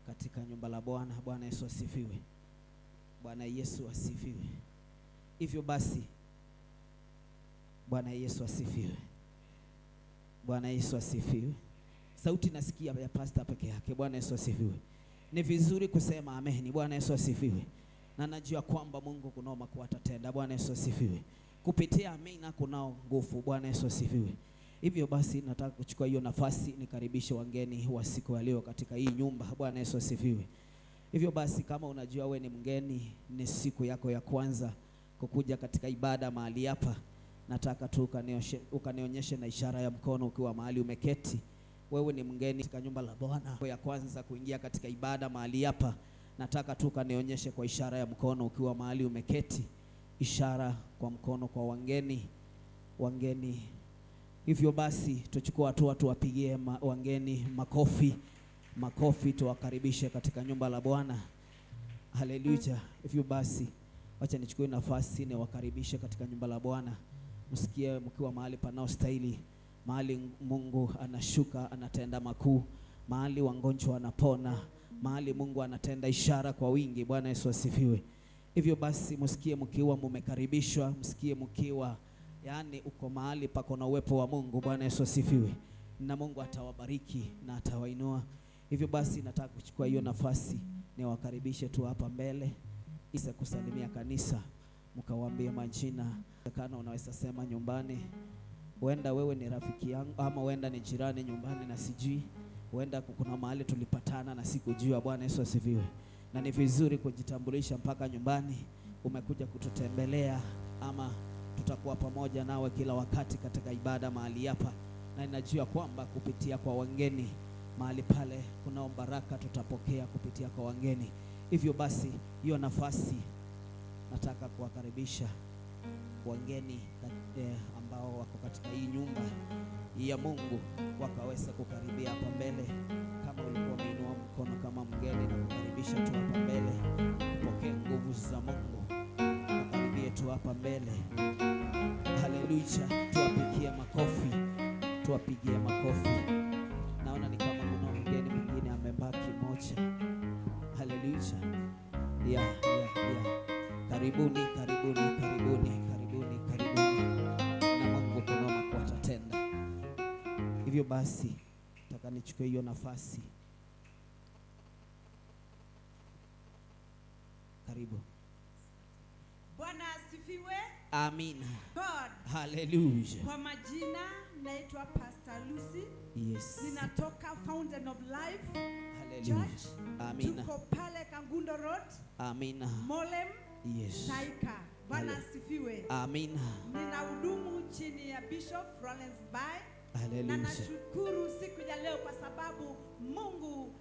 katika nyumba la Bwana. Bwana Yesu asifiwe. Bwana Yesu asifiwe. Hivyo basi, Bwana Yesu asifiwe. Bwana Yesu asifiwe. Sauti nasikia ya pastor peke yake. Bwana Yesu asifiwe. Ni vizuri kusema amen. Bwana Yesu asifiwe. Na najua kwamba Mungu kunao makuu atatenda. Bwana Yesu asifiwe. Kupitia amina kunao nguvu. Bwana Yesu asifiwe. Hivyo basi nataka kuchukua hiyo nafasi nikaribishe wageni wa siku ya leo katika hii nyumba. Bwana Yesu asifiwe. Hivyo basi kama unajua we ni mgeni, ni siku yako ya kwanza kukuja katika ibada mahali hapa, nataka tu ukanionyeshe na ishara ya mkono ukiwa mahali umeketi. Wewe ni mgeni katika nyumba la Bwana ya kwanza kuingia katika ibada mahali hapa, nataka tu ukanionyeshe kwa ishara ya mkono ukiwa mahali umeketi. Ishara kwa mkono kwa wageni, wageni. Hivyo basi tuchukue hatua tuwapigie wageni makofi, makofi, tuwakaribishe katika nyumba la Bwana. Haleluya. Hivyo basi wacha nichukue nafasi niwakaribishe katika nyumba la Bwana. Msikie mkiwa mahali panaostahili, mahali Mungu anashuka anatenda makuu, mahali wagonjwa wanapona, mahali Mungu anatenda ishara kwa wingi. Bwana Yesu asifiwe. Hivyo basi msikie mkiwa mumekaribishwa, msikie mkiwa yani uko mahali pako na uwepo wa Mungu. Bwana Yesu asifiwe. Na Mungu atawabariki na atawainua. Hivyo basi nataka kuchukua hiyo nafasi niwakaribishe tu hapa mbele isa kusalimia kanisa, mkawaambie majina. Kana unaweza sema nyumbani, huenda wewe ni rafiki yangu ama huenda ni jirani nyumbani na sijui, huenda kuna mahali tulipatana na sikujua. Bwana Yesu asifiwe. Na ni vizuri kujitambulisha mpaka nyumbani. Umekuja kututembelea ama tutakuwa pamoja nawe kila wakati katika ibada mahali hapa, na ninajua kwamba kupitia kwa wageni mahali pale kunao baraka tutapokea kupitia kwa wageni. Hivyo basi hiyo nafasi nataka kuwakaribisha wageni ambao wako katika hii nyumba ya Mungu wakaweza kukaribia hapa mbele. Kama ulikuwa umeinua mkono kama mgeni, na kukaribisha tu hapa mbele upokee nguvu za Mungu. Wakaribie tu hapa mbele. Haleluya. Tuwapigie makofi, tuwapigie makofi. Naona ni kama kuna mgeni mwingine amebaki moja. Haleluya. Yeah. Karibuni, karibuni, karibuni, karibuni, karibuni. Na Mungu kuna makuu atatenda. Hivyo basi nataka nichukue hiyo nafasi. Karibu. Bwana asifiwe. Amina. God. Hallelujah. Kwa majina naitwa Pastor Lucy. Yes. Ninatoka Fountain of Life Hallelujah. Church. Amina. Tuko pale Kangundo Road. Amina. Molem. Yes. Saika. Bwana asifiwe. Amina. Ninahudumu chini ya Bishop Florence Bai. Hallelujah. Na nashukuru siku ya leo kwa sababu Mungu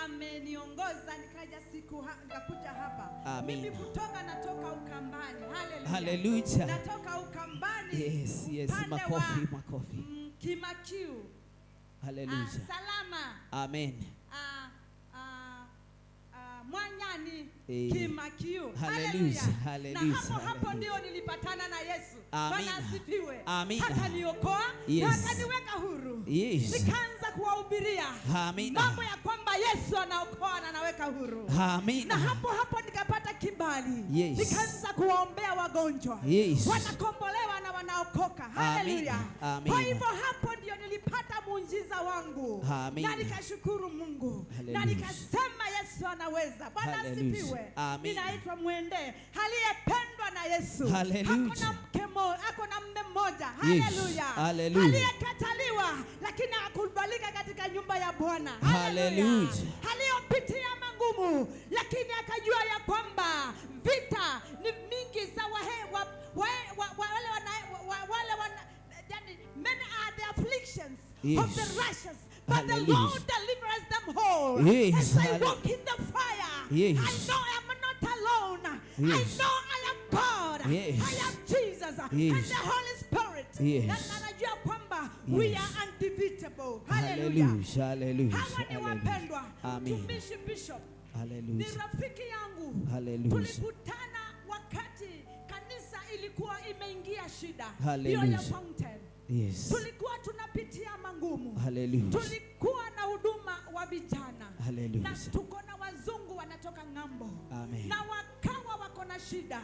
ameniongoza nikaja siku nikakuja hapa. Amina. Mimi kutoka natoka Ukambani. Hallelujah. Hallelujah. Natoka Ukambani. Yes, yes. Makofi, makofi. Kimakiu. Hallelujah. Salama. Amen. Mwanyani Kimakiu. Hallelujah. Hallelujah. Na hapo hapo ndio nilipatana na Yesu. Bwana asifiwe. Amina. Akaniokoa Yes. na akaniweka huru. Yes. Nikaanza kuwahubiria mambo ya kwamba Yesu anaokoa na anaweka huru. Amina. Na hapo hapo nikapata kibali. Yes. Nikaanza kuwaombea wagonjwa. Yes. Wanakombolewa na wanaokoka. Hallelujah. Amina. Kwa hivyo hapo ndio nilipata muujiza wangu. Amina. Na nikashukuru Mungu. Hallelujah. Na nikasema Yesu anaweza. Bwana asifiwe. Ninaitwa Mwende aliyependwa na Yesu. Hallelujah. Hakuna mke mmoja, hakuna mume mmoja. Yes. Hallelujah. Hallelujah. Aliyekataliwa lakini akubalika katika nyumba ya Bwana. Hallelujah. Aliyopitia magumu lakini akajua ya kwamba vita ni mingi za wale many are the afflictions Yes. of the righteous, but Hallelujah. The Lord delivers them whole. Yes. As I walk in the fire, Yes. I know I am not alone. Yes. I know I am God. God. Yes. I have Jesus Yes. and the Holy Spirit. Yes. Na najua kwamba we Yes. are undefeatable. Hallelujah. Hallelujah. Hallelujah. Hawa ni Hallelujah. wapendwa. Amen. Mtumishi Bishop ni Hallelujah. rafiki yangu. Hallelujah. Tulikutana wakati kanisa ilikuwa imeingia shida, hiyo ya Hallelujah. Fountain. Yes. Tulikuwa tunapitia mangumu. Hallelujah. Tulikuwa na huduma wa vijana. Hallelujah. Na tuko na wazungu wanatoka ng'ambo. Amen. Na wakawa wako na shida.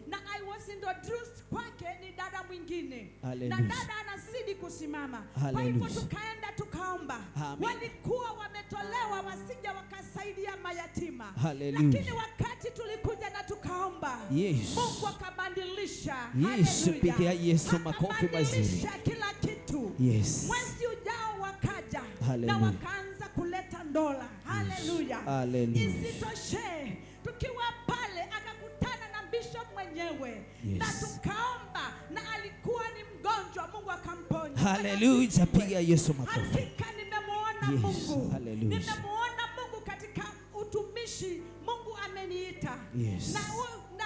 Na I was introduced kwake ni dada mwingine. Na Hallelujah. dada anazidi kusimama. Kwa hivyo Hallelujah. tukaenda tukaomba. Amen. Walikuwa wametolewa wasija wakasaidia mayatima. Hallelujah. Lakini wakati tulikuja na tukaomba, Yes. Mungu akabadilisha. Yes, Hallelujah. pigia Yesu makofi mazuri. Akabadilisha kila kitu. Yes. Mwezi ujao wakaja na Hallelujah. wakaanza kuleta ndola. Haleluya. Hallelujah. Isitoshe, tukiwa pale akakutana na bishop mwenyewe Yes. na tukaomba, na alikuwa ni mgonjwa, Mungu akamponya. Hallelujah. Piga Yesu makofi. Hakika nimemuona Yes. Mungu. Hallelujah. Nimemuona Mungu katika utumishi. Mungu ameniita. Yes. Na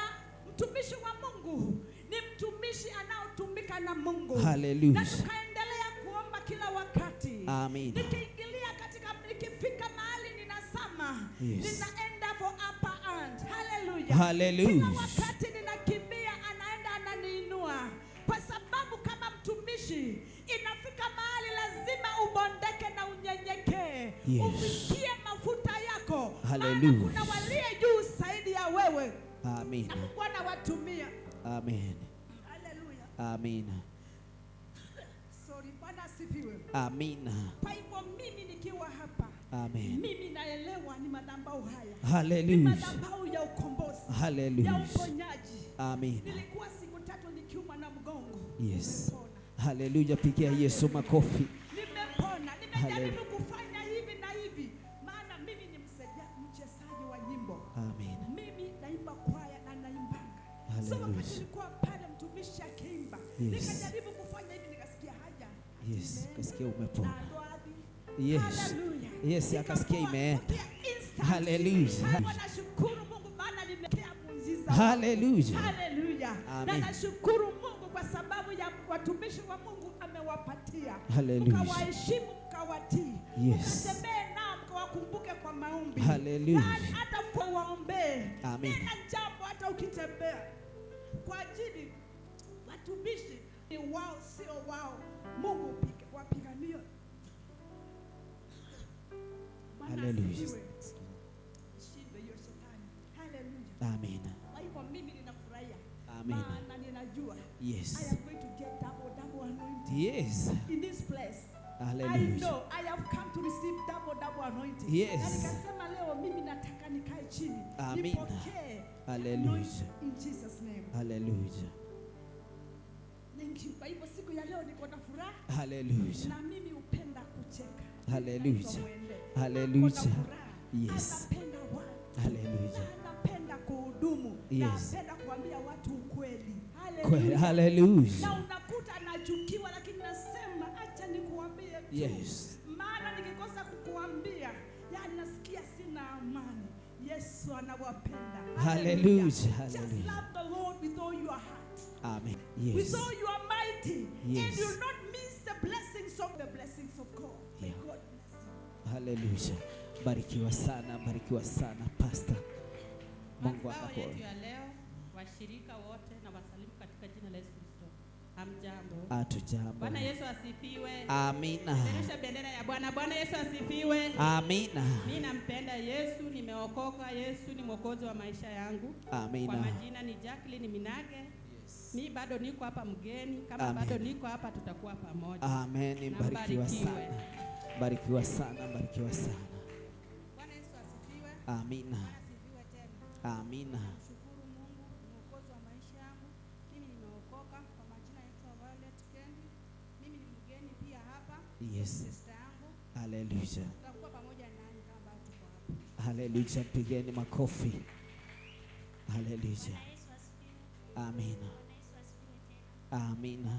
mtumishi wa Mungu ni mtumishi anaotumika na Mungu. Hallelujah. Na tukaendelea kuomba kila wakati. Amen. Nikiingilia katika, nikifika mahali ninasama, Yes. ninaenda for upper hand. Hallelujah. Hallelujah. Kila wakati ninakimbia, anaenda ananiinua. Kwa sababu kama mtumishi inafika mahali lazima ubondeke na unyenyekee. Yes. Ufikie mafuta yako. Hallelujah. Maana kuna walio juu zaidi ya wewe. Amen. Na Mungu anawatumia. Amen. Hallelujah. Amen. Sorry, Bwana asifiwe. Amina. Kwa hivyo mimi nikiwa hapa, Amen. mimi naelewa ni madhabahu haya. Ni Hallelujah. madhabahu ya ukombozi, ya Hallelujah. uponyaji. Amen. Nilikuwa siku 3 nikiumwa na mgongo. Yes. Nimepona. Hallelujah. Pigia Yesu makofi. Nimepona. Nimejaribu Hallelujah. kufanya hivi na hivi, maana mimi ni mchezaji wa nyimbo. Amen. Mimi naimba kwaya na naimbanga. So Hallelujah. wakati nilikuwa pale mtumishi akiimba, Yes. nikajaribu kufanya hivi, nikasikia haja. Yes, kasikia umepona. Na ndoa. Yes. Hallelujah. Yes, akasikia imeenda. Nikapokea instant. Hallelujah. Kwa nashukuru Mungu maana nimepokea muujiza. Hallelujah. Hallelujah. Na Amen. nashukuru Mungu kwa sababu ya watumishi wa Mungu amewapatia. Hallelujah. Mkawaheshimu, mkawatii. Yes. Mkatembee nao, mkawakumbuke kwa maombi. Hallelujah. Yaani hata waombee. Amen. Nena jambo hata ukitembea. Kwa ajili watumishi ni wao, sio wao. Mungu wapiganie. Bwana Hallelujah. asifiwe. Shindwe hiyo shetani. Hallelujah. Amen. Kwa hivyo mimi ninafurahia. Amen. Maana ninajua Yes. I am going to get double, double anointing. Yes. In this place. Hallelujah. I know I have come to receive double, double anointing. Yes. Na nikasema leo mimi nataka nikae chini. Amen. Nipokee Hallelujah. anointing in Jesus name. Hallelujah. Thank you. Kwa hivyo siku ya leo niko na furaha. Hallelujah. Na mimi hupenda kucheka. Hallelujah. Hallelujah. Hallelujah. Yes. Anapenda watu. Hallelujah. Na anapenda kuhudumu. Yes. Na anapenda kuambia watu ukweli. Kweli. Hallelujah. Hallelujah. Na unakuta anachukiwa, lakini nasema acha nikuambie tu. Yes. Maana nikikosa kukuambia, yani nasikia sina amani. Yesu anawapenda. Hallelujah. Just Hallelujah. love the Lord with all your heart. Amen. Yes. With all your mighty. Yes. And you'll not miss the blessings of God. May Yeah. God bless you. Hallelujah. Barikiwa sana, barikiwa sana Pastor. Mungu Madhabahu akubariki. yetu ya leo, washirika wote na wasalimu katika jina la Yesu Kristo. Hamjambo. Hatujambo. Bwana Yesu asifiwe. Amina. Peperusha bendera ya Bwana. Bwana Yesu asifiwe. Amina. Mimi nampenda Yesu, nimeokoka. Yesu ni mwokozi wa maisha yangu. Amina. Kwa majina ni Jacqueline Minage. Yes. Mi bado niko hapa mgeni, kama Amen. bado niko hapa tutakuwa pamoja. Amen. Na Barikiwa mbarikiwe. sana. Barikiwa sana, barikiwa sana. Bwana Yesu asifiwe. Amina. Bwana asifiwe tena. Amina. Namshukuru Mungu mwokozi wa maisha yangu. Mimi nimeokoka. Kwa majina naitwa Violet Kendi. Mimi ni mgeni pia hapa. Yes. Sister yangu. Hallelujah. Tutakuwa pamoja nanyi kama bado tuko hapa. Hallelujah. Pigeni makofi. Hallelujah. Bwana Yesu asifiwe. Amina. Bwana Yesu asifiwe tena. Amina.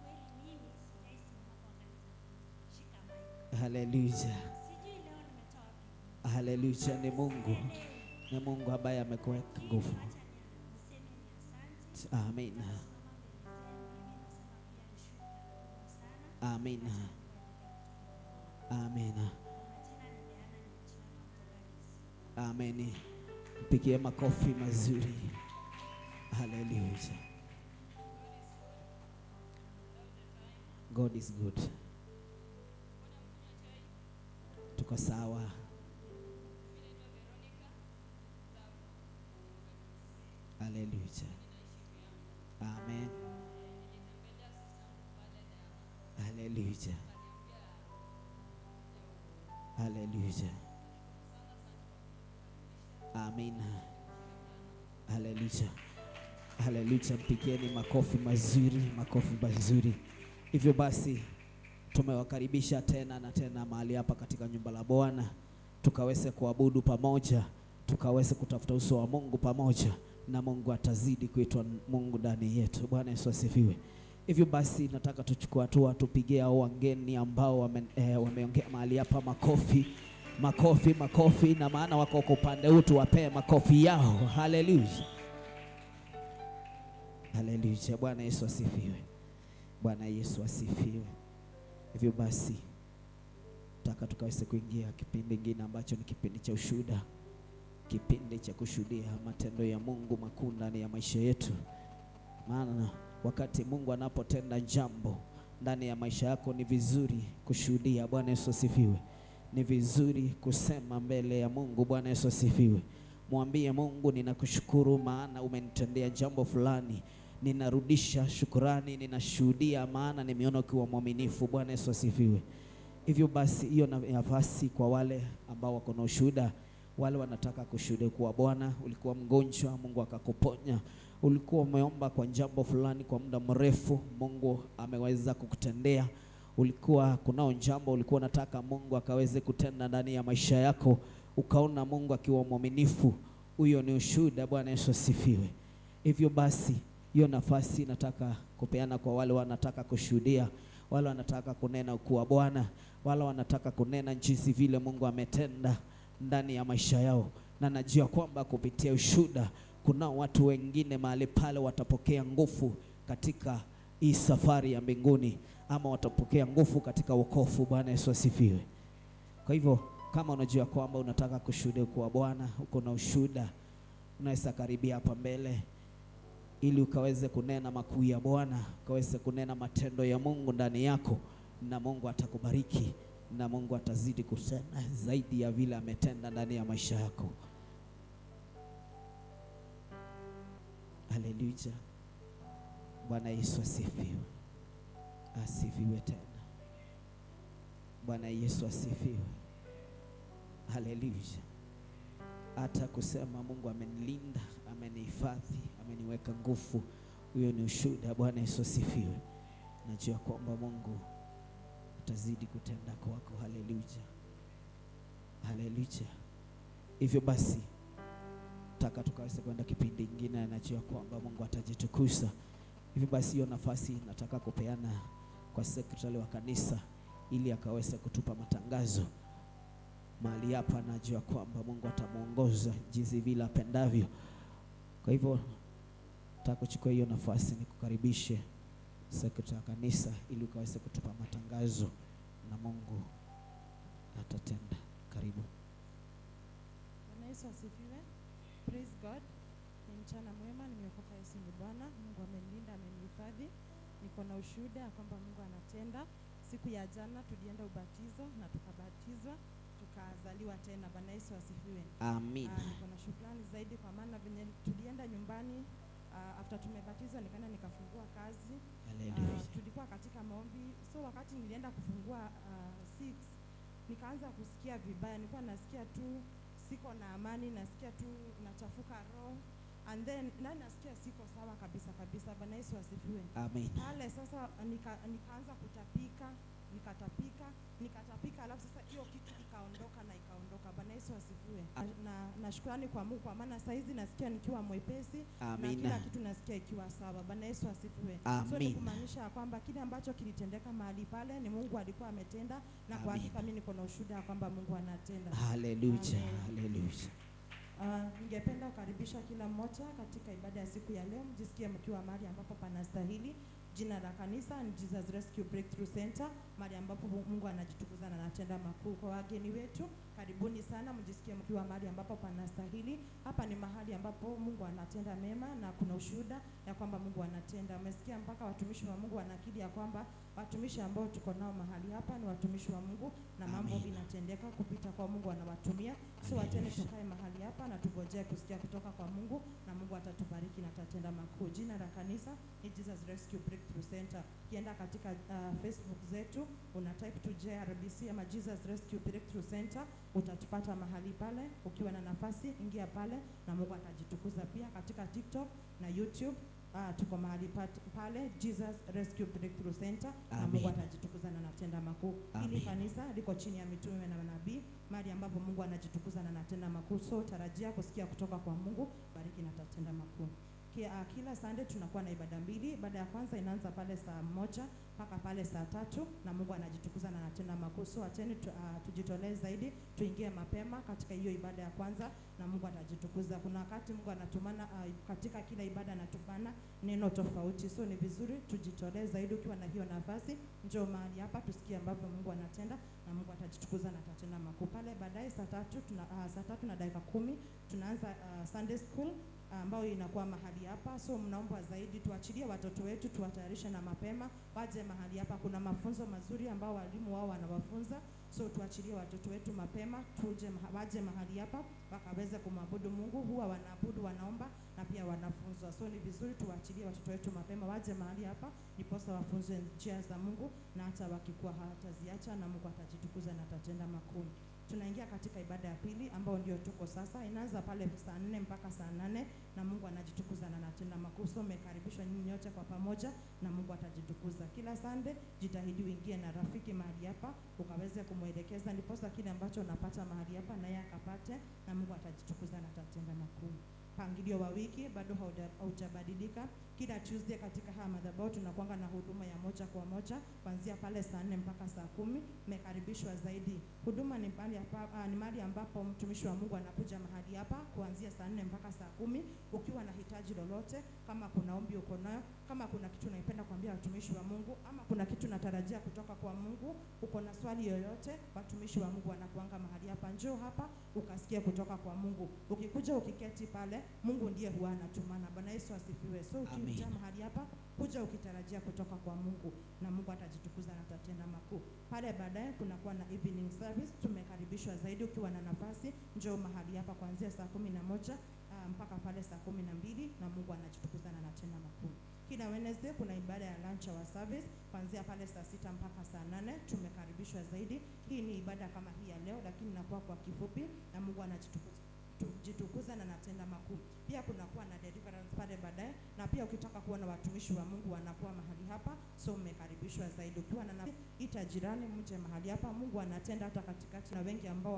Kweli mimi sijai simama kwa kanisa kushika mic. Hallelujah. Sijui leo nimetoa wapi. Hallelujah. Ni Mungu. Sielewi. Ni Mungu ambaye amekuweka nguvu. Acha niseme ni asante. Amina. Amina. Amina. Amen. Mpigie makofi mazuri. Hallelujah. God is good. Tuko sawa. Hallelujah. Amen. Hallelujah. Hallelujah. Amen. Hallelujah. Hallelujah. Mpigieni makofi mazuri, makofi mazuri. Hivyo basi tumewakaribisha tena na tena mahali hapa katika nyumba la Bwana, tukaweze kuabudu pamoja, tukaweze kutafuta uso wa Mungu pamoja, na Mungu atazidi kuitwa Mungu ndani yetu. Bwana Yesu asifiwe. Hivyo basi nataka tuchukue hatua tupigie hao wageni ambao wameongea mahali hapa makofi, makofi, makofi, na maana wako kwa upande huu tuwapee makofi yao. Hallelujah. Hallelujah. Bwana Yesu asifiwe. Bwana Yesu asifiwe. Hivyo basi nataka tukaweze kuingia kipindi kingine ambacho ni kipindi cha ushuhuda, kipindi cha kushuhudia matendo ya Mungu makuu ndani ya maisha yetu. Maana wakati Mungu anapotenda jambo ndani ya maisha yako ni vizuri kushuhudia. Bwana Yesu asifiwe. Ni vizuri kusema mbele ya Mungu. Bwana Yesu asifiwe. Mwambie Mungu, ninakushukuru maana umenitendea jambo fulani. Ninarudisha shukrani, ninashuhudia maana nimeona ukiwa mwaminifu. Bwana Yesu asifiwe. Hivyo basi hiyo nafasi kwa wale ambao wako na ushuhuda, wale wanataka kushuhudia kuwa Bwana, ulikuwa mgonjwa, Mungu akakuponya. Ulikuwa umeomba kwa jambo fulani kwa muda mrefu, Mungu ameweza kukutendea. Ulikuwa kunao jambo ulikuwa unataka Mungu akaweze kutenda ndani ya maisha yako, ukaona Mungu akiwa mwaminifu. Huyo ni ushuhuda. Bwana Yesu asifiwe. Hivyo basi hiyo nafasi nataka kupeana kwa wale wanataka kushuhudia, wale wanataka kunena kuwa Bwana, wale wanataka kunena jinsi vile Mungu ametenda ndani ya maisha yao. Na najua kwamba kupitia ushuhuda kuna watu wengine mahali pale watapokea nguvu katika hii safari ya mbinguni, ama watapokea nguvu katika wokovu. Bwana Yesu asifiwe. Kwa hivyo kama unajua kwamba unataka kushuhudia kuwa Bwana, uko na ushuhuda, unaweza karibia hapa mbele ili ukaweze kunena makuu ya Bwana, ukaweze kunena matendo ya Mungu ndani yako, na Mungu atakubariki na Mungu atazidi kutenda zaidi ya vile ametenda ndani ya maisha yako. Haleluya. Bwana Yesu asifiwe. Asifiwe tena. Bwana Yesu asifiwe. Haleluya. Hata kusema Mungu amenilinda, amenihifadhi, ameniweka nguvu, huyo ni ushuhuda. Bwana Yesu asifiwe. Najua kwamba Mungu atazidi kutenda kwako. Haleluya. Haleluya. Hivyo basi nataka tukaweze kwenda kipindi kingine, najua kwamba Mungu atajitukuza. Hivyo basi hiyo nafasi nataka kupeana kwa sekretari wa kanisa ili akaweze kutupa matangazo mahali hapa. Najua kwamba Mungu atamuongoza jinsi vile apendavyo. Kwa hivyo nataka kuchukua hiyo nafasi nikukaribishe sekretari wa kanisa ili ukaweze kutupa matangazo na Mungu atatenda. Karibu. Bwana Yesu asifiwe. Praise God. Ni mchana mwema, nimeokoka. Yesu ni Bwana. Mungu amenilinda, amenihifadhi. Niko na ushuhuda ya kwamba Mungu anatenda. Siku ya jana tulienda ubatizo na tukabatizwa, tukazaliwa tena. Bwana Yesu asifiwe. Amina. Niko na shukrani zaidi kwa maana venye tulienda nyumbani, after tumebatizwa nikaenda nikafungua kazi. Haleluya. Tulikuwa katika maombi. So wakati nilienda kufungua 6 nikaanza kusikia vibaya. Nilikuwa nasikia tu siko na amani, nasikia tu nachafuka roho, and then na nasikia siko sawa kabisa kabisa. Bwana Yesu asifiwe. Amen. Pale sasa nikaanza kutapika, nikatapika, nikatapika, alafu sasa hiyo kitu ikaondoka na ikaondoka. Bwana Yesu asifiwe. Na shukrani kwa Mungu kwa maana saizi nasikia nikiwa mwepesi na Amina. kila kitu nasikia ikiwa sawa. Bwana Yesu asifiwe. So ni Amina. kumaanisha kwamba kile ambacho kilitendeka mahali pale ni Mungu alikuwa ametenda, na kwa Amina. hakika mimi niko na ushuhuda kwamba Mungu anatenda. Haleluya. Haleluya. Ningependa kukaribisha kila mmoja katika ibada ya siku ya leo. Mjisikie mkiwa mahali ambapo panastahili. Jina la kanisa ni Jesus Rescue Breakthrough Center, mahali ambapo Mungu anajitukuza na anatenda makuu. Kwa wageni wetu, karibuni sana, mjisikie mkiwa mahali ambapo panastahili. Hapa ni mahali ambapo Mungu anatenda mema na kuna ushuhuda ya kwamba Mungu anatenda. Umesikia mpaka watumishi wa Mungu wanakiri ya kwamba watumishi ambao tuko nao mahali hapa ni watumishi wa Mungu na mambo Amen. inatendeka kupita kwa Mungu anawatumia. So wacheni tukae mahali hapa na tugojee kusikia kutoka kwa Mungu, na Mungu atatubariki na atatenda makuu. Jina la kanisa ni Jesus Rescue Breakthrough Center. Ukienda katika Facebook zetu una type tu JRBC ama Jesus Rescue Breakthrough Center, utatupata mahali pale. Ukiwa na nafasi, ingia pale na Mungu atajitukuza. Pia katika TikTok na YouTube tuko mahali pale Jesus Rescue Breakthrough Center na Mungu Amen. atajitukuza na anatenda makuu. Hili Amen. kanisa liko chini ya mitume na manabii, mahali ambapo Mungu anajitukuza na anatenda makuu. So tarajia kusikia kutoka kwa Mungu, bariki na atatenda makuu. Kila Sunday tunakuwa na ibada mbili. Ibada ya kwanza inaanza pale saa 1 mpaka pale saa 3 na Mungu anajitukuza na anatenda makuu. So acheni tujitolee zaidi, tuingie mapema katika hiyo ibada ya kwanza na Mungu atajitukuza. Kuna wakati Mungu anatumana katika kila ibada anatumana neno tofauti, so ni vizuri tujitolee zaidi. Ukiwa na hiyo nafasi, njoo mahali hapa tusikie ambavyo Mungu anatenda na Mungu atajitukuza na atatenda makuu. Pale baadaye saa 3 na dakika 10 tunaanza Sunday school ambayo inakuwa mahali hapa. So mnaomba zaidi tuachilie watoto wetu, tuwatayarishe na mapema waje mahali hapa. Kuna mafunzo mazuri ambao walimu wao wanawafunza, so tuachilie watoto wetu mapema waje mahali hapa wakaweze kumwabudu Mungu. Huwa wanaabudu, wanaomba na pia wanafunzwa. So ni vizuri tuwaachilie watoto wetu mapema waje mahali hapa, ndiposa wafunzwe njia za Mungu, na hata wakikuwa hawataziacha, na Mungu atajitukuza na atatenda makuu. Tunaingia katika ibada ya pili ambayo ndio tuko sasa, inaanza pale saa 4 mpaka saa 8 na Mungu anajitukuza na anatenda makuu. So mmekaribishwa nyinyi nyote kwa pamoja na Mungu atajitukuza. Kila Sunday jitahidi uingie na rafiki mahali hapa ukaweze kumwelekeza, ndiposa kile ambacho unapata mahali hapa na yeye akapate, na Mungu atajitukuza na atatenda makuu. Mpangilio wa wiki bado haujabadilika. Kila Tuesday katika haya madhabahu tunakuanga na huduma ya moja kwa moja kuanzia pale saa 4 mpaka saa 10. Mmekaribishwa zaidi. Huduma ni mahali ambapo mtumishi wa Mungu anakuja mahali hapa kuanzia saa 4 mpaka saa 10. Ukiwa na hitaji lolote, kama kuna ombi uko nayo, kama kuna kitu unaipenda kuambia watumishi wa Mungu, ama kuna kitu unatarajia kutoka kwa Mungu, uko na swali yoyote, watumishi wa Mungu wanakuanga mahali hapa. Njoo hapa ukasikie kutoka kwa Mungu. Ukikuja ukiketi pale, Mungu ndiye huwa anatumana. Bwana Yesu asifiwe. So ukikuja Amen. mahali hapa, kuja ukitarajia kutoka kwa Mungu na Mungu atajitukuza na atatenda makuu. Pale baadaye kunakuwa na evening service. Tumekaribishwa zaidi, ukiwa na nafasi njoo mahali hapa kuanzia saa 11 mpaka pale saa 12 na Mungu anajitukuza na anatenda makuu. Kila Wednesday kuna ibada ya lunch hour service kuanzia pale saa 6 mpaka saa 8. Tumekaribishwa zaidi. Hii ni ibada kama hii ya leo, lakini inakuwa kwa kifupi na Mungu anajitukuza na anatenda makuu. Pia kunakuwa na deliverance pale baadaye, na pia ukitaka kuona watumishi wa Mungu wanakuwa mahali hapa, so mmekaribishwa zaidi. Ukiwa na nafasi, ita jirani mje mahali hapa. Mungu anatenda hata katikati na wengi ambao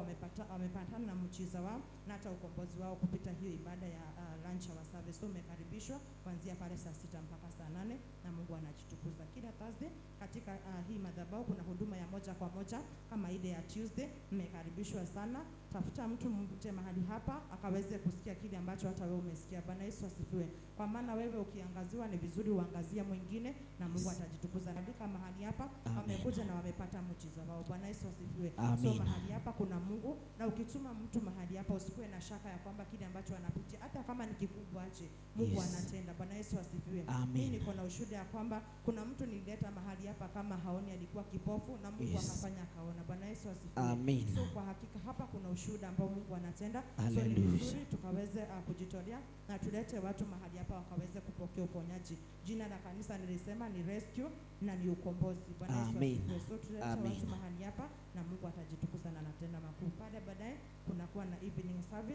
wamepatana na muujiza wao na hata ukombozi wao kupita hiyo ibada ya lunch hour service. So mmekaribishwa kuanzia pale saa 6 mpaka saa 8 na Mungu anajitukuza. Kila Thursday katika hii madhabahu kuna huduma ya moja kwa moja kama ile ya Tuesday. Mmekaribishwa sana. Tafuta mtu mvute mahali hapa akaweze kusikia kile ambacho hata wewe umesikia. Bwana Yesu asifiwe. Kwa maana wewe ukiangaziwa ni vizuri uangazie mwingine na Mungu atajitukuza. Alika mahali hapa Amen. wamekuja na wamepata muujiza wao. Bwana Yesu asifiwe. So Amen. mahali hapa kuna Mungu, na ukituma mtu mahali hapa usikuwe na shaka ya kwamba kile ambacho anapitia hata kama ni kikubwa aje, Mungu anatenda. Bwana Yesu asifiwe. Amen. Mimi niko na ushuhuda ya kwamba kuna mtu nilileta mahali hapa kama haoni, alikuwa kipofu na Mungu akafanya akaona. Bwana Yesu asifiwe. Amen. So kwa hakika hapa kuna ushuhuda ambao Mungu anatenda. So ni Hallelujah. vizuri tukaweze kujitolea na tulete watu mahali hapa wakaweze kupokea uponyaji. Jina la kanisa nilisema ni rescue na ni ukombozi. Bwana Yesu Amen. asifiwe. So tulete Amen. watu mahali hapa na Mungu atajitukuza na anatenda makuu. Pale baadaye kunakuwa na evening service.